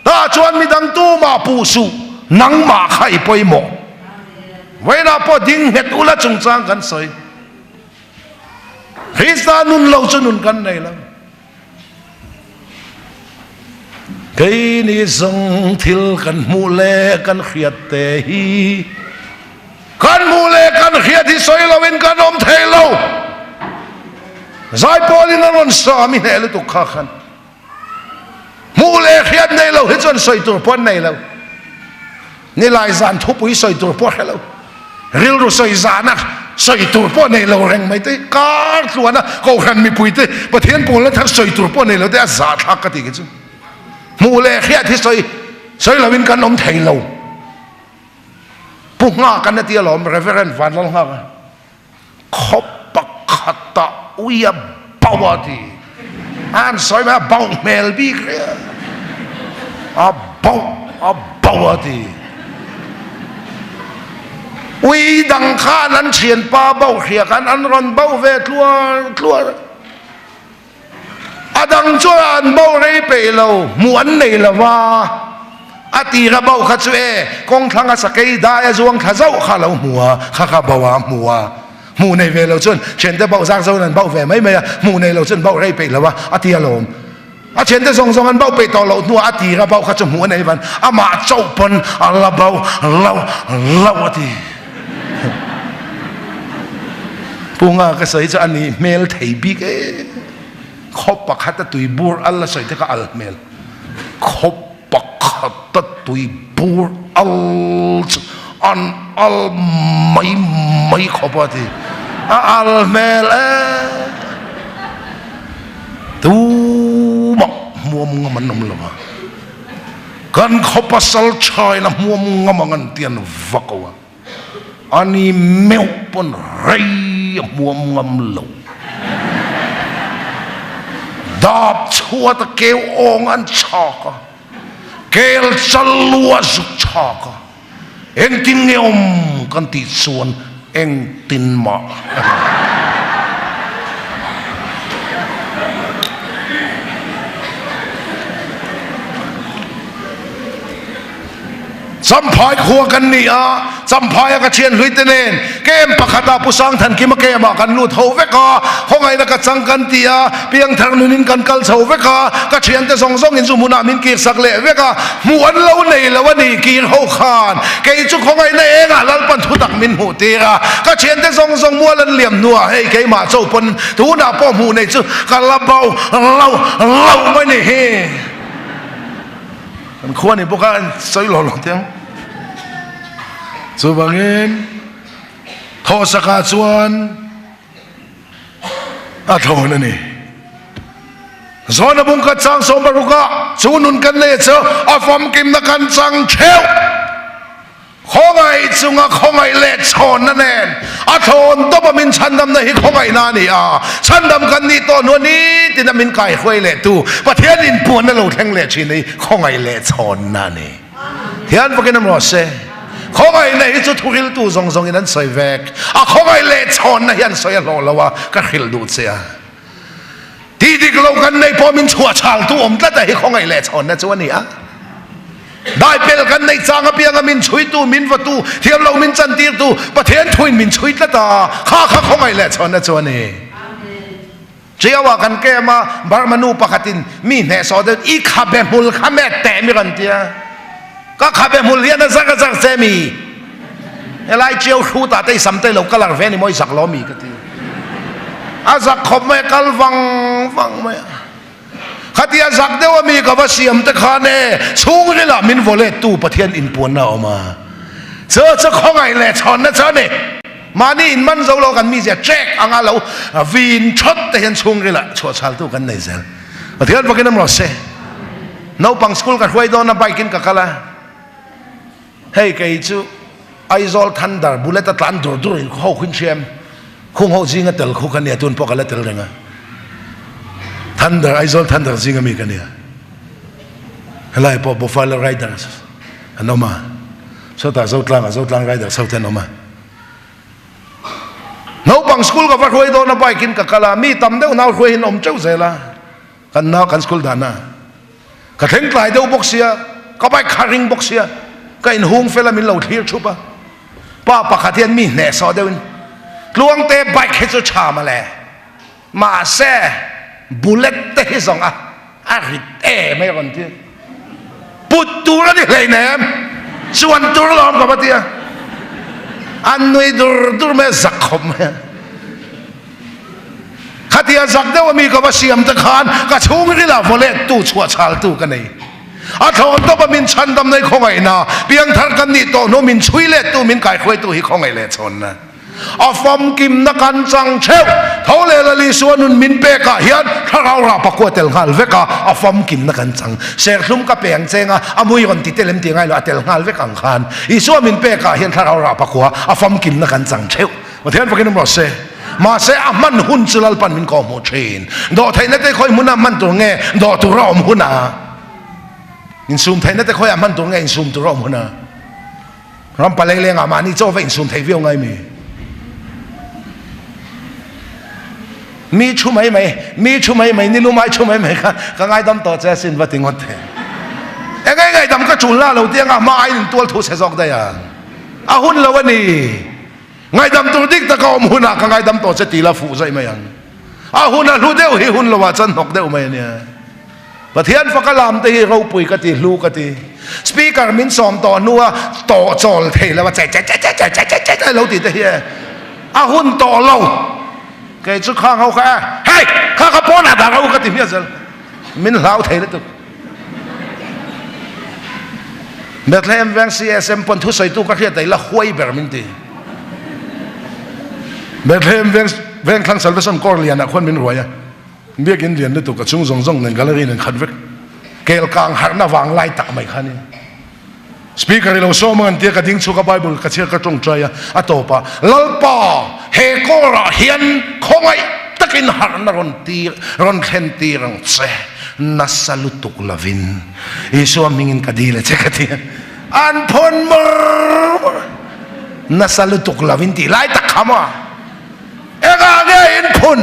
Tah chuan midang tumah puh suh, nangmah kha i pawimawh. Vawiinah pawh ding nghet ula chungchang kan sawi. Krista nun lo chu nun kan nei lo. Keini zawng thil kan hmuh leh kan hriat te hi kan hmuh leh kan hriat hi sawi loin kan awm thei lo. Zaipawlin a rawn sa mi hneh lutuk kha khan. Hmuh leh hriat nei lo hi chuan sawi tur pawh an nei lo. Nilai zan thupui sawi tur pawh hre lo. Rilru sawi zana sawi tur pawh nei lo reng mai te, kar tluana kohhran mipui te Pathian pawlna thar sawi tur pawh nei lo te a zahthlak ka ti khi chu. Hmuh leh hriat hi sawi sawi loin kan awm thei lo. Pu Nghak an a ti alawm, Reverend Vanlal Nghaka. Khaw pakhatah ui a bauh a ti. A han sawi mai a bauh hmel bik hle. A bauh a bauh a ti. Ui dang khan an thianpa bauh hria khan an rawn bauh ve tluar tluar. A dang chuan an bo rei peih lo, hmuh an nei lo va. A tira bo kha chu e, kawng thlanga sakei dai a zuang thla zauh kha a lo hmu a, kha kha bo a hmu a. Hmuh nei ve lo chuan thiante bo zak zawn an bo ve mai mai a, hmuh nei lo chuan bo rei peih lo a, a ti alawm. A thiante zawng zawng an bo peih tawh loh hnuah a tira bo kha chu hmuh a nei van, amah chauh pawn a la bo lo lo a ti. Pu Nga ka sawi chu a nih hmel thei bik e. Khaw pakhat a tui bur al a sawi te kha al hmel. Khaw pakhat a tui bur al chu an al mai mai khawp a ti. A al hmel e. Tumah hmuam ngam an awm lo a. Kan khaw pasal thain a hmuam ngam ang an ti an va ko a. Ani meuh pawn rei a hmuam ngam lo. Dap chhuat a keu awng an chhak a, kel chal lu a zuk chhak a, engtin nge awm kan tih chuan engtin mah a ni. Champhai khua kan ni a, Champhaia ka thian hlui te nen kem pakhata Pu Sangthankima kemah kan lut ho vek a, khawngaihna ka chang kan ti a, piangthar nunin kan kal chho vek a, ka thiante zawng zawngin zu hmunah min kirsak leh vek a, hmuh an lo nei lo a ni kir ho khan kei chu khawngaihna engah Lalpan thutak min hmuh tir a, ka thiante zawng zawng mual an liam hnuah hei keimah cho pawn tunah pawh hmuh nei chu ka la bo lo lo mai ni hi. Kan khua ni bawk a sawi lo lo teng. Chuvangin thawhsakah chuan a thlawn a ni. Zawn a bung khat chang sawm parukah chu nun kan nei chu a famkimna kan chang theuh. Khawngaih chunga khawngaih leh chhawnna nen a thlawn tawpa min chhandamna hi khawngaihna a ni a, chhandam kan nih tawh hnuah nitina min kaihruai leh tu Pathian inpuanna lo thleng leh thin hi khawngaih leh chhawnna a ni. Thian fakin awm rawh se. Khawngaihna hi chu thuriltu zawng zawngin an sawi vek. A khawngaih leh chhawnna hi an sawi a hlawh lo a, ka hrilh duh che a. Tih dik lo kan neih pawh min chhuah chhaltu awm tlat a hi khawngaih leh chhawnna chu a ni a. Daipel kan neih chang apianga min chhuitu, min vatu, thiam lo min chantirtu Pathian thuin min chhui tlat a, kha kha khawngaih leh chhawnna chu a ni. Chiaua kan kem a, Burma nu pakhatin mi hnehsawh deuh i khabe hmul kha met teh mi rawn ti a, ka khabe hmul hian a zar a zar che mi? Helai chiau hrutah te i sam te lo colour ve ni maw i zak lo mi ka ti. A zak khawp mai a kal vang vang mai a. Khatia zak deuh a mi ka va siam te khan e chhungrilah min vaw let tu Pathian inpuanna a awm a. Chu chu khawngaih leh chhawnna chu a ni. Mahni in man zo lo kan mizia check anga lo vin thawt te hian chhungrilah chhuahchhal tu kan nei zel. Pathian fakin awm rawh se. Naupang school ka hruai dawn a bike in ka kal a. Hei kei chu Aizawl Thunder bullet a tlan dur dur in ho khuin hriam khung ho zinga tel khu ka nia tun pawh ka la tel reng a. Thunder Aizawl Thunder zinga mi ka nia. Helai pawh Buffalo Riders an awm a. Sawtah Zotlang ah Zotlang Riders ho te an awm a. Naupang school ka va hruai dawn a bike in ka kal a, mi tam deuh nau hruai in awm teuh zel a, kan nau kan school dan a. Ka thleng tlai deuh bawk sia, ka bike kha ring bawk sia, ka in hung fel a min lo thlir thup a. Pa pakhat hian mi hnehsawh deuh in, Tluangte bike hi chu tha mawle, mahse bullet te hi zawng a a rit em mai a rawn ti a. Put tur a ni hleinem, chuan tur lawm ka va ti a. An nui dur dur mai a, zak khawp mai a. Khatia zak deuh ami ka va siam te khan ka chhungril ah vawlet tu chhuah chhal tu ka nei. A thlawn tawp a min chhandam nei khawngaihna, piangthar kan nih tawh hnu min chhui let tu min kaihruai tu hi khawngaih leh chhawnna. A famkimna kan chang theuh. Tho leh Lali Suanun min pek ah hian thlarau rah pakua tel nghal vek a, a famkimna kan chang. Serthlum ka pe ang cheng a, a mui rawn ti tel em ti ngai lo, a tel nghal vek ang khan. Isua min pek ah hian thlarau rah pakua a famkimna kan chang theuh. Pathian fakin awm rawh se. Mahse a hman hun chu Lalpan min kawhhmuh thin. Dawhtheihna te khawi hmuna hman tur nge dawh tur a awm huna? Insum theihna te khawiah hman tur nge insum tur a awm huna? Ram palei lengah mahni chaw va insum thei viau ngai mi? Mi thu mai mai, mi thu mai mai, ni lumai thu mai mai kha ka ngaidam tawh che asin va ti ngawt the. Eng nge ngaidam ka tul la lo ti anga hma aiin intual thu chhe zawk daih ang. A hun lo a ni. Ngaidam tur dik taka awm hunah ka ngaidam tawh che ti la fuh zaih mai ang. A hun a hlu deuh hi hun lovah chuan hnawk deuh mai a nia. Pathian faka lam te hi ropui ka ti, hlu ka ti. Speaker min sawm tawh hnua tawh chawl thei lo a che che che che che che che che che lo ti te hi e. A hun tawh lo. Kei chu khang ho kha e, hei kha ka pawnah dah ro ka ti hmiah zel. Min hlau thei lutuk. Bethlehem veng CSM pawn thusawitu ka hriat daih la huai ber min ti. Bethlehem veng veng thlang Salvation Corps lianah khuan min ruai a. Biakin lian lutuk a chung zawng zawng nen gallery nen khat vek. Kel kang harhna vang lai tak mai kha a ni. Speaker i lo sawm ang an tia ka ding chhuak a Bible ka chhiar ka tawngtai a, a tawp ah Lalpa he kawr ah hian khawngaih takin harhna rawn tir rawn thlen tir ang che nasa lutuk lovin Isua hmingin ka dil a che ka ti a, an phawn mawr mawr a, nasa lutuk lovin tih lai tak kha maw engah nge in phun?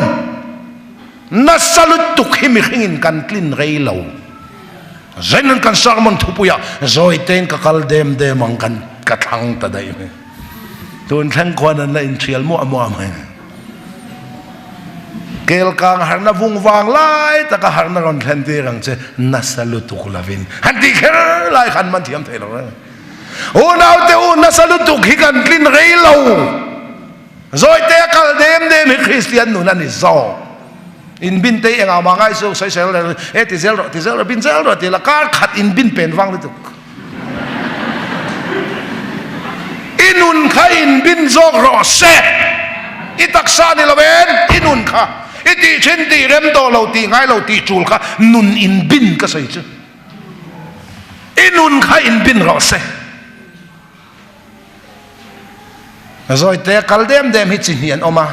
Nasa lutuk hi mihringin kan tlin rei lo. Zain kan sermon thupuiah zawitein ka kal dem dem ang kan ka thlang ta daih mai. Tun thleng khuan an la inthial muah muah mai. Kel kang harna vung vang lai taka harna rawn thlen tir ang che nasa lutuk lovin han tih kher lai khan man thiam thei lo reng. Unaute u nasa lutuk hi kan tlin rei lo. Zawite a kal dem dem hi Kristian nun a ni zawk. In bin te hi engah mah ngai chu sawi sawi reng e ti zel rawh ti zel rawh bin zel rawh ti la kar khat in bin pen vang lutuk. I nun kha in bin zawk rawh se. I taksa ni lo en i nun kha i tih thin tih rem tawh lo tih ngai lo tih tul kha nun in bin ka sawi chu. I nun kha in bin rawh se. Zawite kal dem dem hi chi hnih an awm a.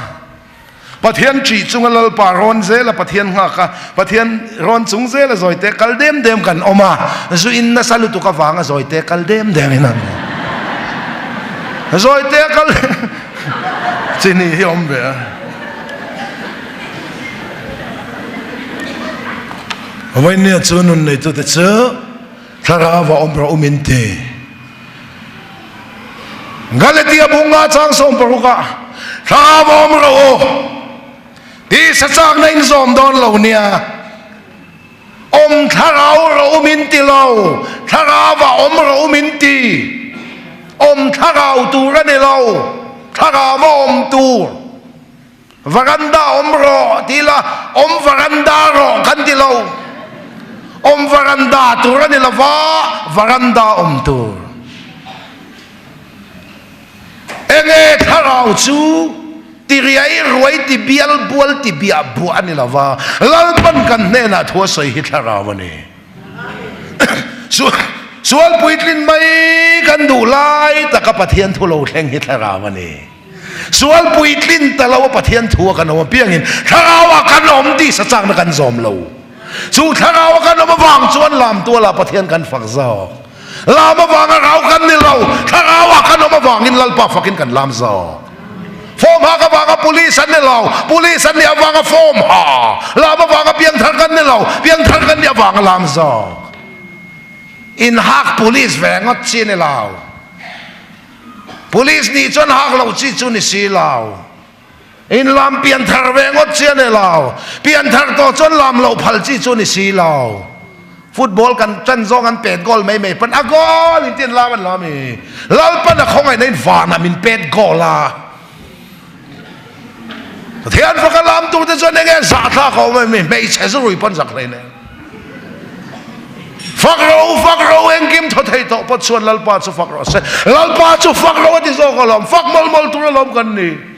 Pathian ṭih chunga Lalpa rawn zela Pathian nghak a, Pathian rawn chung zela zawite kal dem dem kan awm a, zu in nasa lutuk avanga zawite kal dem dem in an awm. Zawite kal chi hnih hi awm ve a. Vawinia chu nun neitute chu. Thlarau a awm rawh u min ti. Galatia bunga chang 16 ah Thlarau a awm rawh u tisa chakna in zawm dawn lo nia. Awm thlarau rawh u min ti lo, thlarau a awm rawh u min ti. Awm thlarau tur a ni lo, thlarau a awm tur. Varanda awm rawh ti ila, awm varanda rawh kan ti lo. Awm varanda tur a ni lo va, varanda awm tur. Enge thlarau chu ti riai ruai ti bial bual ti biah buah a ni lo va, Lalpan kan hnenah thu a sawi hi thlarau a ni. Sual puitlin mai kan duh lai taka Pathian thu lo thleng hi thlarau a ni. Sual puitlin ta lo a Pathian thu a kan awm apiangin thlarau ah kan awm tih sachakna kan zawm lo. Chu thlarau a kan awm avang chuan lam tualah Pathian kan fak zawk. Lam avanga rau kan ni lo, thlarau ah kan awm avangin Lalpa fakin kan lam zawk. Form hak avanga police an ni lo, police an nih avanga form ha. Lam avanga piangthar kan ni lo, piangthar kan nih avanga lam zawk. In hak police ve ngawt chi a ni lo. Police nih chuan hak loh chi chu ni si lo. In lam pianthar ve ngawt chi a ni lo. Pianthar tawh chuan lam loh phal chi chu ni si lo. Football kan tan zawng an pet goal mai mai pawn a goal in tin lam an lam i. Lalpan a khawngaihna in vanah min pet goal a. Pathian faka lam tur te chuan enge zahthlak a awm em mi hmeichhe zu rui pawn zak hlei nen. Fak ro fak ro engkim thaw thei tawh pawh chuan Lalpa chu fak rawh se. Lalpa chu fak ro a ti zawk alawm. Fak mawlh mawlh tur alawm kan ni.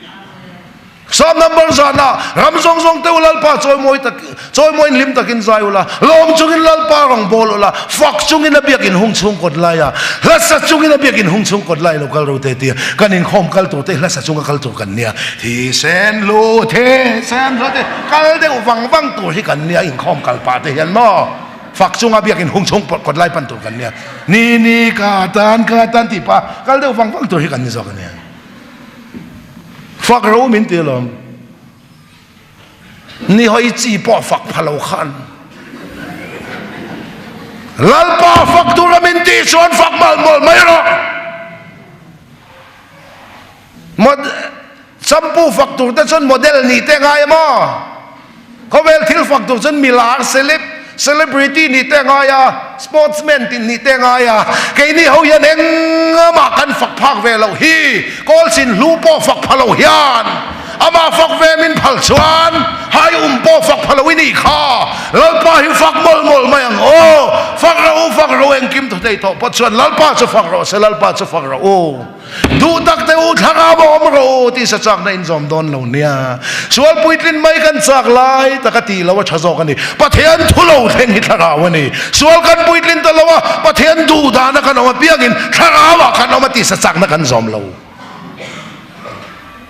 Psalm number zana ram zawng zawng te u Lalpa chawimawi tak chawimawiin hlim takin zai ula, lawm chungin Lalpa rawn bawl ula, fak chungin a biakin hung chhung kawt lai a, hlasa chungin a biakin hung chhung kawt lai lo kal ro te tia kan inkhawm kal tur te hlasa chunga kal tur kan nia. Thisen lu thisen lu te kal deuh vang vang tur hi kan nia inkhawm kal pah te hian maw fak chunga biakin hung chhung kawt lai pan tur kan nia. Ni ni ka tan ka tan tih pah kal deuh vang vang tur hi kan ni zawk a nia. Fak ro min ti alawm. Ni hoi chi pawh fak pha lo khan. Lalpa fak tura min ti chuan fak mal mawl mai rawh. Mod shampoo fak tur te chuan model nih te ngai maw? Khawvel thil fak tur chuan milar celeb celebrity nih te ngai a, sportsman tih nih te ngai a, keini ho hian engmah kan fak phak ve loh hi, kawlchin hlu pawh fak pha lo hian amah fak ve min phal chuan hai um pawh fak pha lo i nih kha, Lalpa hi fak mawlh mawlh mai ang aw, fak rawh u fak rawh u engkim thu thei tawh pawh chuan Lalpa chu fak rawh se Lalpa chu fak rawh u. Duh tak te u thlarau a awm rawh u tih sa chakna in zawm dawn lo nia. Sual puitlin mai kan chak lai tak a tih lo a tha zawk a ni. Pathian thu lo thleng hi thlarau a ni. Sual kan puitlin ta lo a, Pathian duh dana kan awm apiangin thlarau ah kan awm a tih sa chakna kan zawm lo.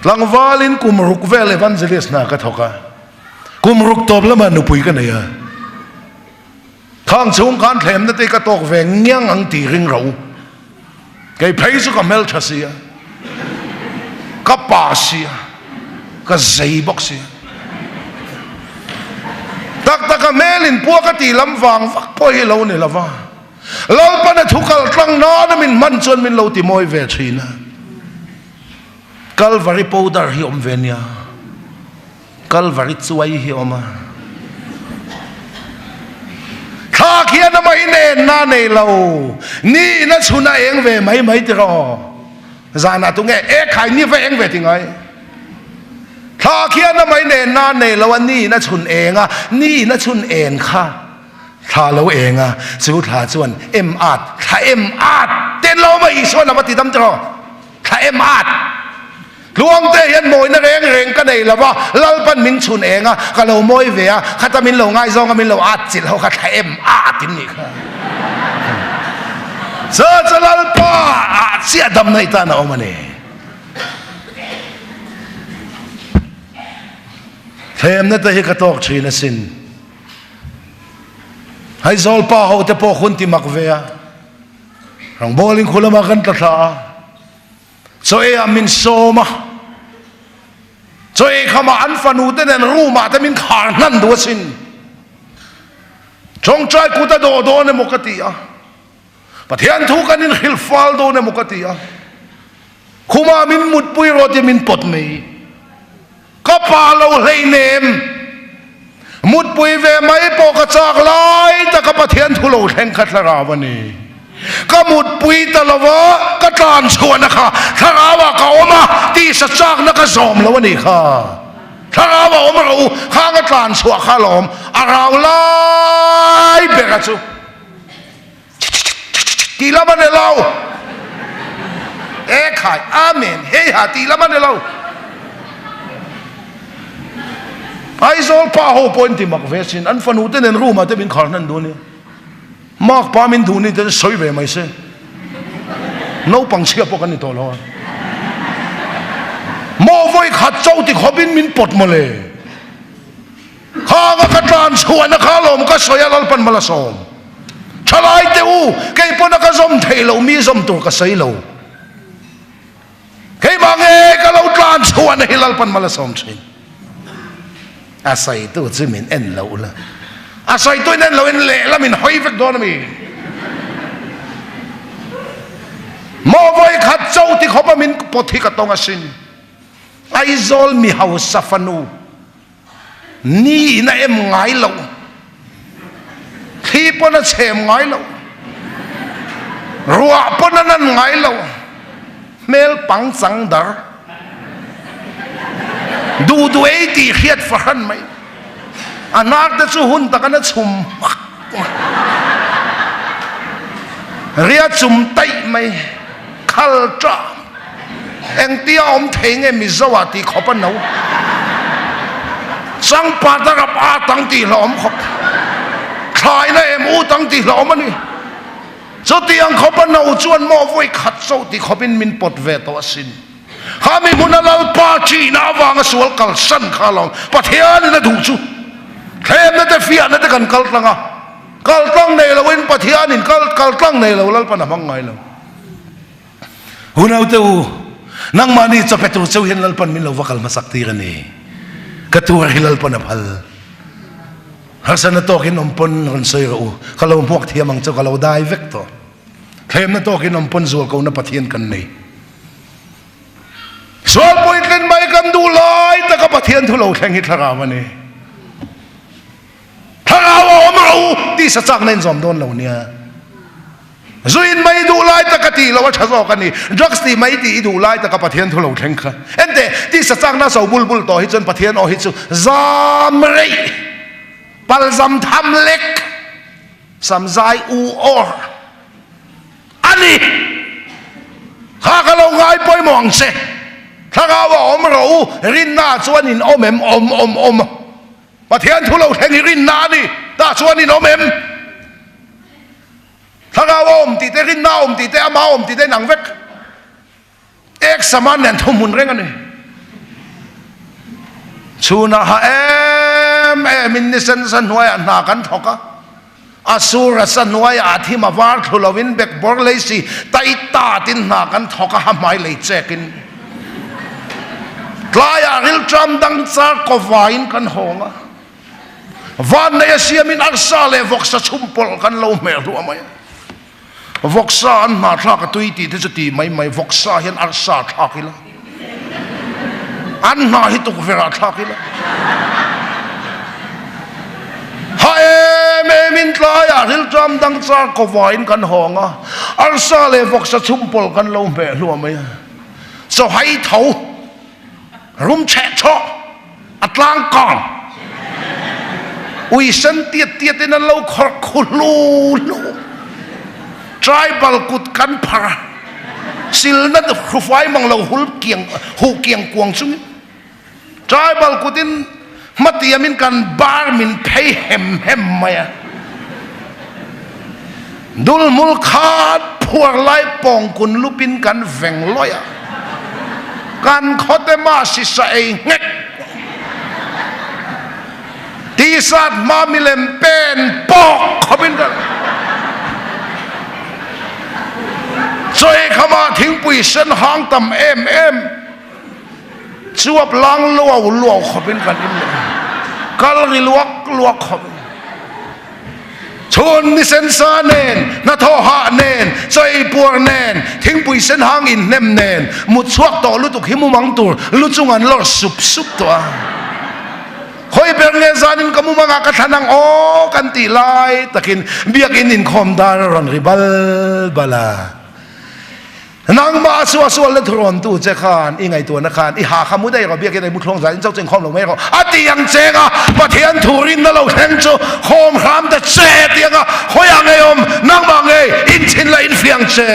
Tlangvalin kum ruk vel evangelist hna ka thawk a, kum ruk tawp lamah nupui ka nei a. Khang chhung khan thlemna te ka tawk ve ngiang ang tih ring ro. Kei phei chu ka hmeltha sia, ka pa sia, ka zei bawk sia. Tak tak a hmel in pua ka tih lam vang vak pawh hi lo ni lova. Lalpan a thu kal tlang nana min hman chuan min lo ti mawi ve thin a. Kalvari powder hi awm ve nia. Kalvari chuai hi awm a. Thla khian amah in enna nei lo. Ni in a chhun a eng ve mai mai tiraw. Zanah tu nge e khai ni va eng ve ti ngai. Thla khian amah in enna nei lo a ni in a chhun eng a, ni in a chhun en kha thla lo eng a, chu thla chuan em at thla em at ten lo mai Isuan a va ti dam tiraw. Thla em at. Tluangte hian mawina reng reng ka nei lo va, Lalpan min chhun eng a, ka lo mawi ve a, khata min lo ngaizawng a, min lo at chilh ho kha thla em at in nih kha. Chu chu Lalpa ah chiah dam naih tan a awm a ni. Thlemna te hi ka tawk thin asin. Aizawl pa ho te pawh hun ti mak ve a. Rangbawl in khu lamah kan tla thla a. Chaw ei ah min sawm a, chaw ei kham ah an fanu te nen room ah te min khar hnan duh asin. Tawngtai kut a dawh dawn emaw ka ti a. Pathian thu kan inhrilh fal dawn emaw ka ti a, khumah min mutpui rawh tia min pawt mai. Ka pa lo hleinem. Mutpui ve mai pawh ka chak lai taka Pathian thu lo thleng kha thlarau a ni. Ka mutpui ta lo va, ka tlan chhuahna kha thlarauah ka awm a, tisa chakna ka zawm lo a nih kha. Thlarau a awm rawh u, khang a tlan chhuah kha alawm, a rau lai bera chu. Tih lam a ni lo. E khai, Amen, hei ha tih lam a ni lo. Aizawl pa ho pawhin ti mak ve sin, an fanu te nen room ah te min khar hnan duh a nia. Mark pa min duh ni te sawi ve mai se. Naupang chhia pawh kan ni tawh lo a. Maw vawi khat cho ti khawpin min pawt mawle. Khanga ka tlan chhuahna kha lawm ka sawi a Lalpan mal a sawm. Thalai te u, kei pawna ka zawm theih loh mi zawm tur ka sawi lo. Keimah nge ka lo tlan chhuahna hi Lalpan mal a sawm thin. A sawitu chu min en lo la. A sawitu in en lo in lehlam in hawi vek dawn a mi. Maw vawi khat cho ti khawp a min pawt hi ka tawng asin. Aizawl mi hausa fanu Ni in a em ngai lo, thli pawn a chhem ngai lo, ruah pawn a nan ngai lo, hmel pangchang dar duh duh ei tih hriat fahran mai. A hnar te chu hun tak an a chhum hmak mai, ria chum taih mai, khal ṭah. Engtia awm thei nge Mizo ah tih khawp a no. Changpat a rap a tang tih hlauhawm khawp. Thlaina em u tang tih hlauhawm a ni. Chutiang khawp a no chuan maw vawi khat chauh tih khawpin min pawt ve tawh asin. Kha mi hmuna Lalpa ṭihna avanga sual kalsan kha alawm Pathianin a duh chu. Thlemna te fiahna te kan kal tlang a. Kal tlang nei loin Pathianin kal kal tlang nei lo Lalpan a hmang ngai lo. Unaute u, nangmahni chaw pe tur cheu hian Lalpan min lo va kal hmasak tir a ni. Ka tuar hi Lalpan a phal. Harsatna tawkin awm pawn rawn sawi rawh u, ka lo hmuak thiam ang chu ka lo dai vek tawh. Thlemna tawkin awm pawn zual kohna Pathian kan nei. Sual puitlin mai kan duh lai taka Pathian thu lo thleng hi thlarau a ni. Thlarau a awm rawh u tih sa chakna in zawm dawn lo nia. Zu in mai duh lai taka tih loh a tha zawk a ni. Drugs tih mai tih i duh lai taka Pathian thu lo thleng kha. Enteh, tih sa chakna so bul bul tawh hi chuan Pathian aw hi chu zam reih, palzam tham lek, samzai u awr a ni. Kha ka lo ngai pawimawh ang che. Thlarau a awm rawh u, rinna chuan in awm em? Awm, awm, awm. Pathian thu lo thleng hi rinna a ni. Tah chuan in awm em? Thlarau a awm tih te, rinna a awm tih te, ama a awm tih te inang vek. Ek saman nen thuhmun reng a ni. Chhunah ha em em in nisen sa hnuaiah hna kan thawk a. A sur a sa hnuaiah a thim a var thlu lovin bekbawr lei si tai tatin hna kan thawk a, ha hmai lei chekin tlaiah rilṭam dang char kawvaiin kan hawng a, vanneih a siamin arsa leh vawksa chhum pawlh kan lo hmeh hluah mai a. Vawksa an hna thlak a tui tih te chu ti mai mai, vawksa hian arsa thlak ila, an hna hi tukverh ah thlak ila. Ha em em in tlaiah rilṭam dang char kawvaiin kan hawng a, arsa leh vawksa chhumpawl kan lo hmeh hluah mai a, chawhai tho rum chheh chhawh a tlang kang ui sen tiat tiat in an lo khawrh khu hlu hlu tribal kut kan phar a silna hrufai mang lo hul kiang huh kiang kuang chungin tribal kut in hmatiam in kan bar min phei hem hem mai a dulhmul khat phuar lai pawng kun lupin kan veng lawih a, kan khawte mah sisa ei nghek tisat hma milem pen pawk khawpin kan chawi khamah thingpui sen hang tam em em Chuap lang luau luau khawpin kan in leh a, kal ri luak luak khawpin. Chhun ni sen sa nen, hnathawh hah nen, chaw ei puar nen, thingpui sen hang inhnem nen, mut chhuak tawh lutuk hi mumang tur lu chung an lawr sup sup tawh a. Khawi ber nge zanin ka mumangah ka thlan ang aw kan tih lai takin biakinn inkhawm dar a rawn ri bal bal a. Nangmah chu a sual na thurawntu che khan i ngaihtuahna khan i ha kha mu daih rawh, biakin ei mu thluang zan in chauh chu inkhawm lo mai rawh a ti ang cheng a, Pathian thu rinna lo thleng chu khawm hram ta che ti ang a, khawiah ngei awm nangmah ngei inchin la infiang che.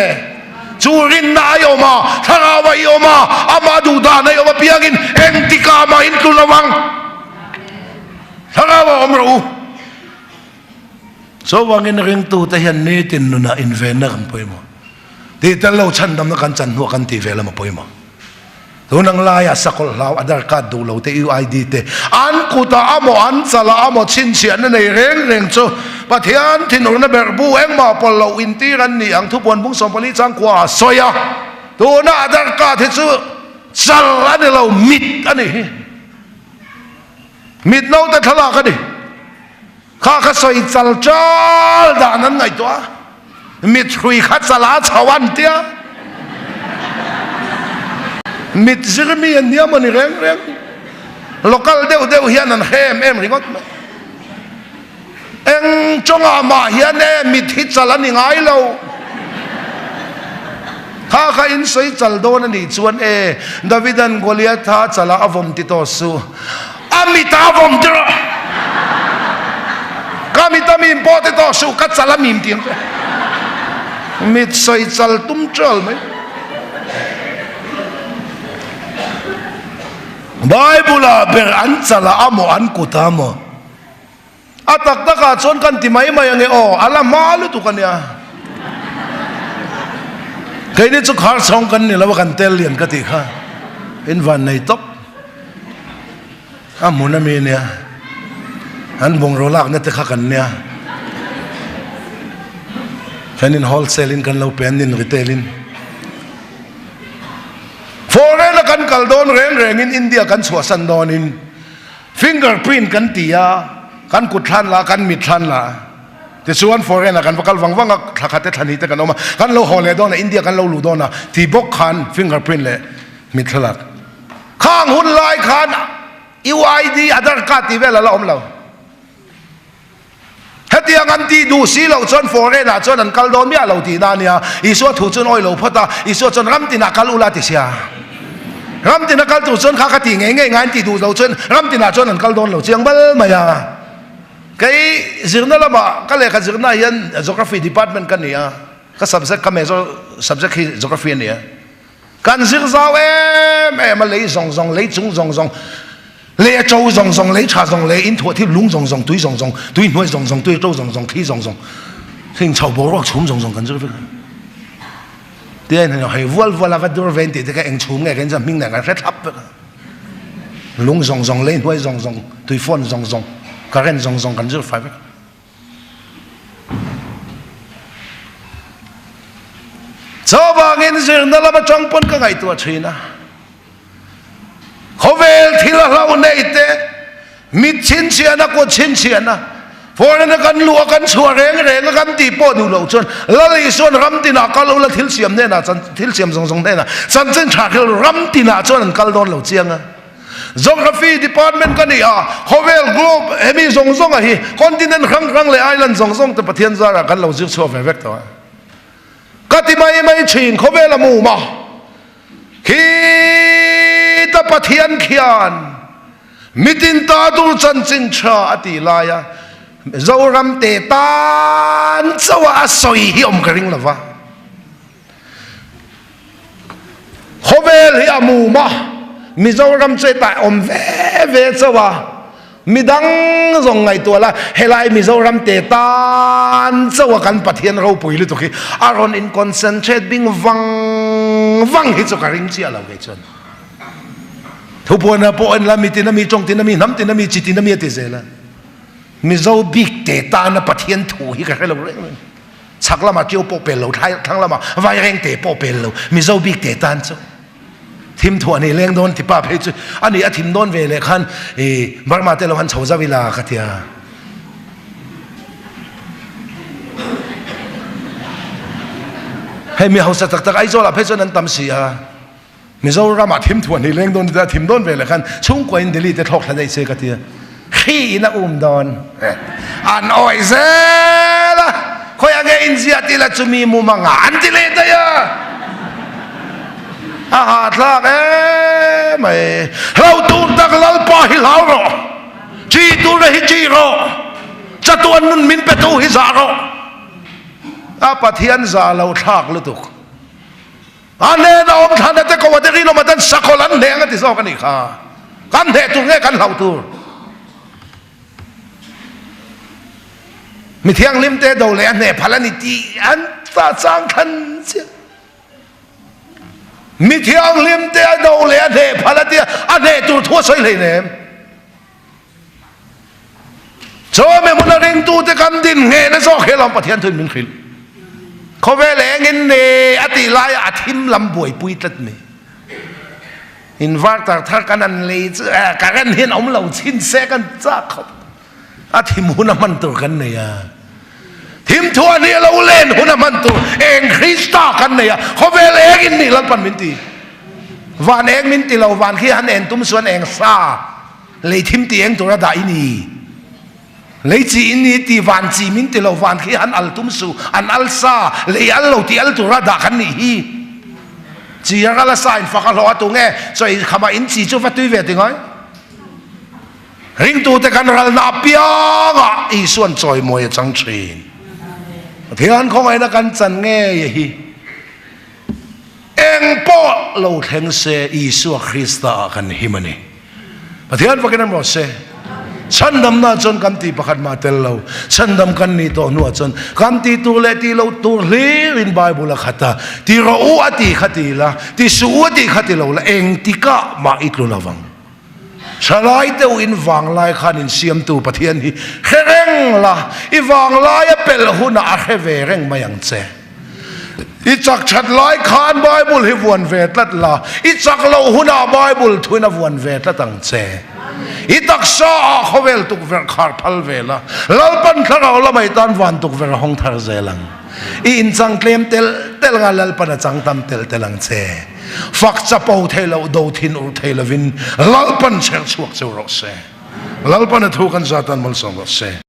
Chu rinna a i awm a, thlarau a i awm a, amah duhdan a i awm apiangin engtikah mah in tlu lo ang. Thlarau a awm rawh u. Chuvangin ringtute hian nitin nunah invenna kan pawimawh. Tih tel lo chhandamna kan chan hnuah kan tih ve lam a pawimawh. Tun ang laiah sakawlh hlau Aadhaar card duh lo te, UID te an kutah amaw an chalah amaw chhinchhiahna nei reng reng chu Pathian thinurna berhbu engmah pawlh loh intir an ni ang thupuan bung 14 chang kua a sawi a. Tuna Aadhaar card hi chu chal a ni lo, mit a ni hi. Mit naute thlalak a ni. Kha kha sawi chal chal dan an ngaihtuah a, mit hrui kha chal a chho an tia, mit zir mi an nia maw ni reng reng, local deuh deuh hian an hre em em ringawt mai. Eng chawngah mah hian e mit hi chal a ni ngai lo. Kha kha in sawi chal dawn a nih chuan e Davidan Goliatha chalah a vawm ti tawh suh. A mit a vawm tir a, ka mit a mim pawh ti tawh suh, ka chal a mim tih ang che. Mit sawi chal tum ṭal mai. Bible ah ber an chal ah amaw an kut ah amaw a tak tak ah chuan kan ti mai mai ange aw, a la hma lutuk a nia. Keini chu khar chhawng kan ni lo a kan tel lian ka tih kha in van nei tawp. A hmun ami ania, an bungraw lakna te kha kan nia, kan in wholesale in kan lo pe an in retail in. Foreign a kan kal dawn reng reng in India kan chhuahsan dawn in finger print kan ti a, kan kut thlan la, kan mit thlan la. Tichuan foreign ah kan va kal vang vang a, thla khat te thla hnih te kan awm a, kan lo haw leh dawn a, India kan lo luh dawn a, ti bawk khan finger print leh mit thlalak. Khang hun lai khan UID, Aadhaar card tih vel a la awm lo. Hetiang an tih duh si loh chuan foreign ah chuan an kal dawn miah lo tihna a nia. Isua thu chuan awi lo phawt a, Isua chuan ram tinah kal ula ti sia. Ram tina kal tur chuan kha ka tih ngei ngei ngai an tih duh lo chuan ram tinah chuan an kal dawn lo chiang bal mai a. Kei zirna lamah ka lehkha zirna hian Geography department ka ni a, ka subject ka major subject hi Geography a ni a. Kan zir zau em em a, lei zawng zawng, lei chung zawng zawng, lei a to zawng zawng, lei tha zawng, lei in thuah thil lung zawng zawng, tui zawng zawng, tui hnuai zawng zawng, tui to zawng zawng, thli zawng zawng, heng chho boruak chhum zawng zawng kan zir vek a. Tia in hei vual vual a va dur ve in tih te kha eng chhum nge kan zam hming nen kan hre thlap vek a. Lung zawng zawng, lei hnuai zawng zawng, tui fawn zawng zawng, current zawng zawng kan zir fai vek a. Chuvangin zirna lam atang pawn ka ngaihtuah thin a, khawvel thil a hlo nei te, mit chhinchhiahna, kut chhinchhiahna, foreign a kan luh a kan chhuah reng reng a kan tih pawh duh loh chuan Lal Isuan ram tinah kal ula thil siam hnenah thil siam zawng zawng hnenah chanchin tha thil ram tinah chuan an kal dawn lo chiang a. Geography department ka ni a, khawvel globe hemi zawng zawng a hi continent hrang hrang leh island zawng zawng te Pathian zarah kan lo zir chhuak ve vek tawh a. Ka ti mai mai thin khawvel a mum a, khita Pathian khian mitin ta tur chanchin tha a tih lai a, Zoram te tan chauh a a sawi hi awm ka ring lova. Khawvel hi a mum a, Mizoram chu hetah awm ve ve chauh a, midang zawng ngaihtuah la, helai Mizoram te tan chauh a kan Pathian ropui lutuk hi a rawn in concentrate bing vang vang hi chu ka ring chiah lo kei chuan. Thupuana pawh en la, mi tin a mi, tawng tin a mi, hnam tin a mi, chi tin a mi a ti zel a. Mizo bik te tana Pathian thu hi ka hre lo reng reng. Chhak lamah ṭio pawh pel lo, thlang lamah vaireng te pawh pel lo, Mizo bik te tan chu thim thuah nei leng dawn ti pa phei chu a ni a thim dawn ve leh khan i Burma te lo han chho zauh ila ka tia. Hei mi hausa tak tak Aizawl ah phei chuan an tam si a. Mizoram ah thim thuan hi leng dawn ti a thim dawn ve leh khan chhungkua in Delhi te thlawk thla daih se ka ti a. Hri in a um dawn. An awih zel a. Khawi ah nge in ziah ti la chumi mumang ah an ti leh daih a. A hahthlak em mai. Hlo tur tak Lalpa hi hlau rawh. Chi tur hi chi rawh. Chatuan nun min petu hi zah rawh. A Pathian zah lo thlak lutuk. A hnena awm thlan ate ko ate rinawm atan sakawlh an hneh ang a ti zawk a nih kha. Kan hneh tur nge kan hlauh tur? Mi thianghlim te do leh a hneh phal a ni tih an ta chang thlan chiah. Mi thianghlim te a do leh a hneh phal a tia a hneh tur thu a sawi hleinem. Chawhmeh hmuna ringtute kan din nghehna zawk hi alawm Pathian thuin min hrilh. Khawvel engin ne a tih laia a thim lam buaipui tlat mai. Inverter thar kan an lei chu current hian awm lo chhin se kan chak khawp. A thim hun a hman tur kan nei a. Thim thuah ni a lo len hun a hman tur eng Krista kan nei a. Khawvel engin nih Lalpan min ti. Van eng min ti lo, van khi han en tum chuan eng sa. Lei thim ti eng tura dah i ni? Lei chi in ni ti van chi min ti lo van khi han al tum su an al sa lei al lo ti al tura dah kan nih hi. Chi a ral a sa in fak a hlawh a tu nge chaw khama in chi chu va tui ve ti ngai. Ringtute kan ralna apiangah Isuan chawimawi a chang thin. Pathian khawngaihna kan chan ngei hi. Eng pawh lo thleng se Isua Krista ah kan him a ni. Pathian fakin an rawh se. Chhandamna chuan kan tih pakhat mah tel lo. Chhandam kan nih tawh hnuah chuan kan tih tur leh tih loh tur hlirin Bible a khat a. Ti rawh u a tih kha ti la, ti suh u a tih kha ti lo la, engtikah mah i tlu lovang. Thalai deuh in vanglai khan insiamtu Pathian hi hre reng la, i vanglai a pelh hunah a hre ve reng mai ang che. I chak that lai khan Bible hi vuan ve tlat la, i chak loh hunah Bible thuin a vuan ve tlat ang che. I taksa ah khawvel tukverh khar phal ve la, Lalpan thlarau lamah i tan van tukverh a hawng thar zel ang. I inchang tlem telh telh anga Lalpan a chang tam telh telh ang che. Fak chapo thei lo, do thin ur thei lovin Lalpan chher chhuak cheu rawh se. Lalpan a thu kan zatan malsawm rawh se.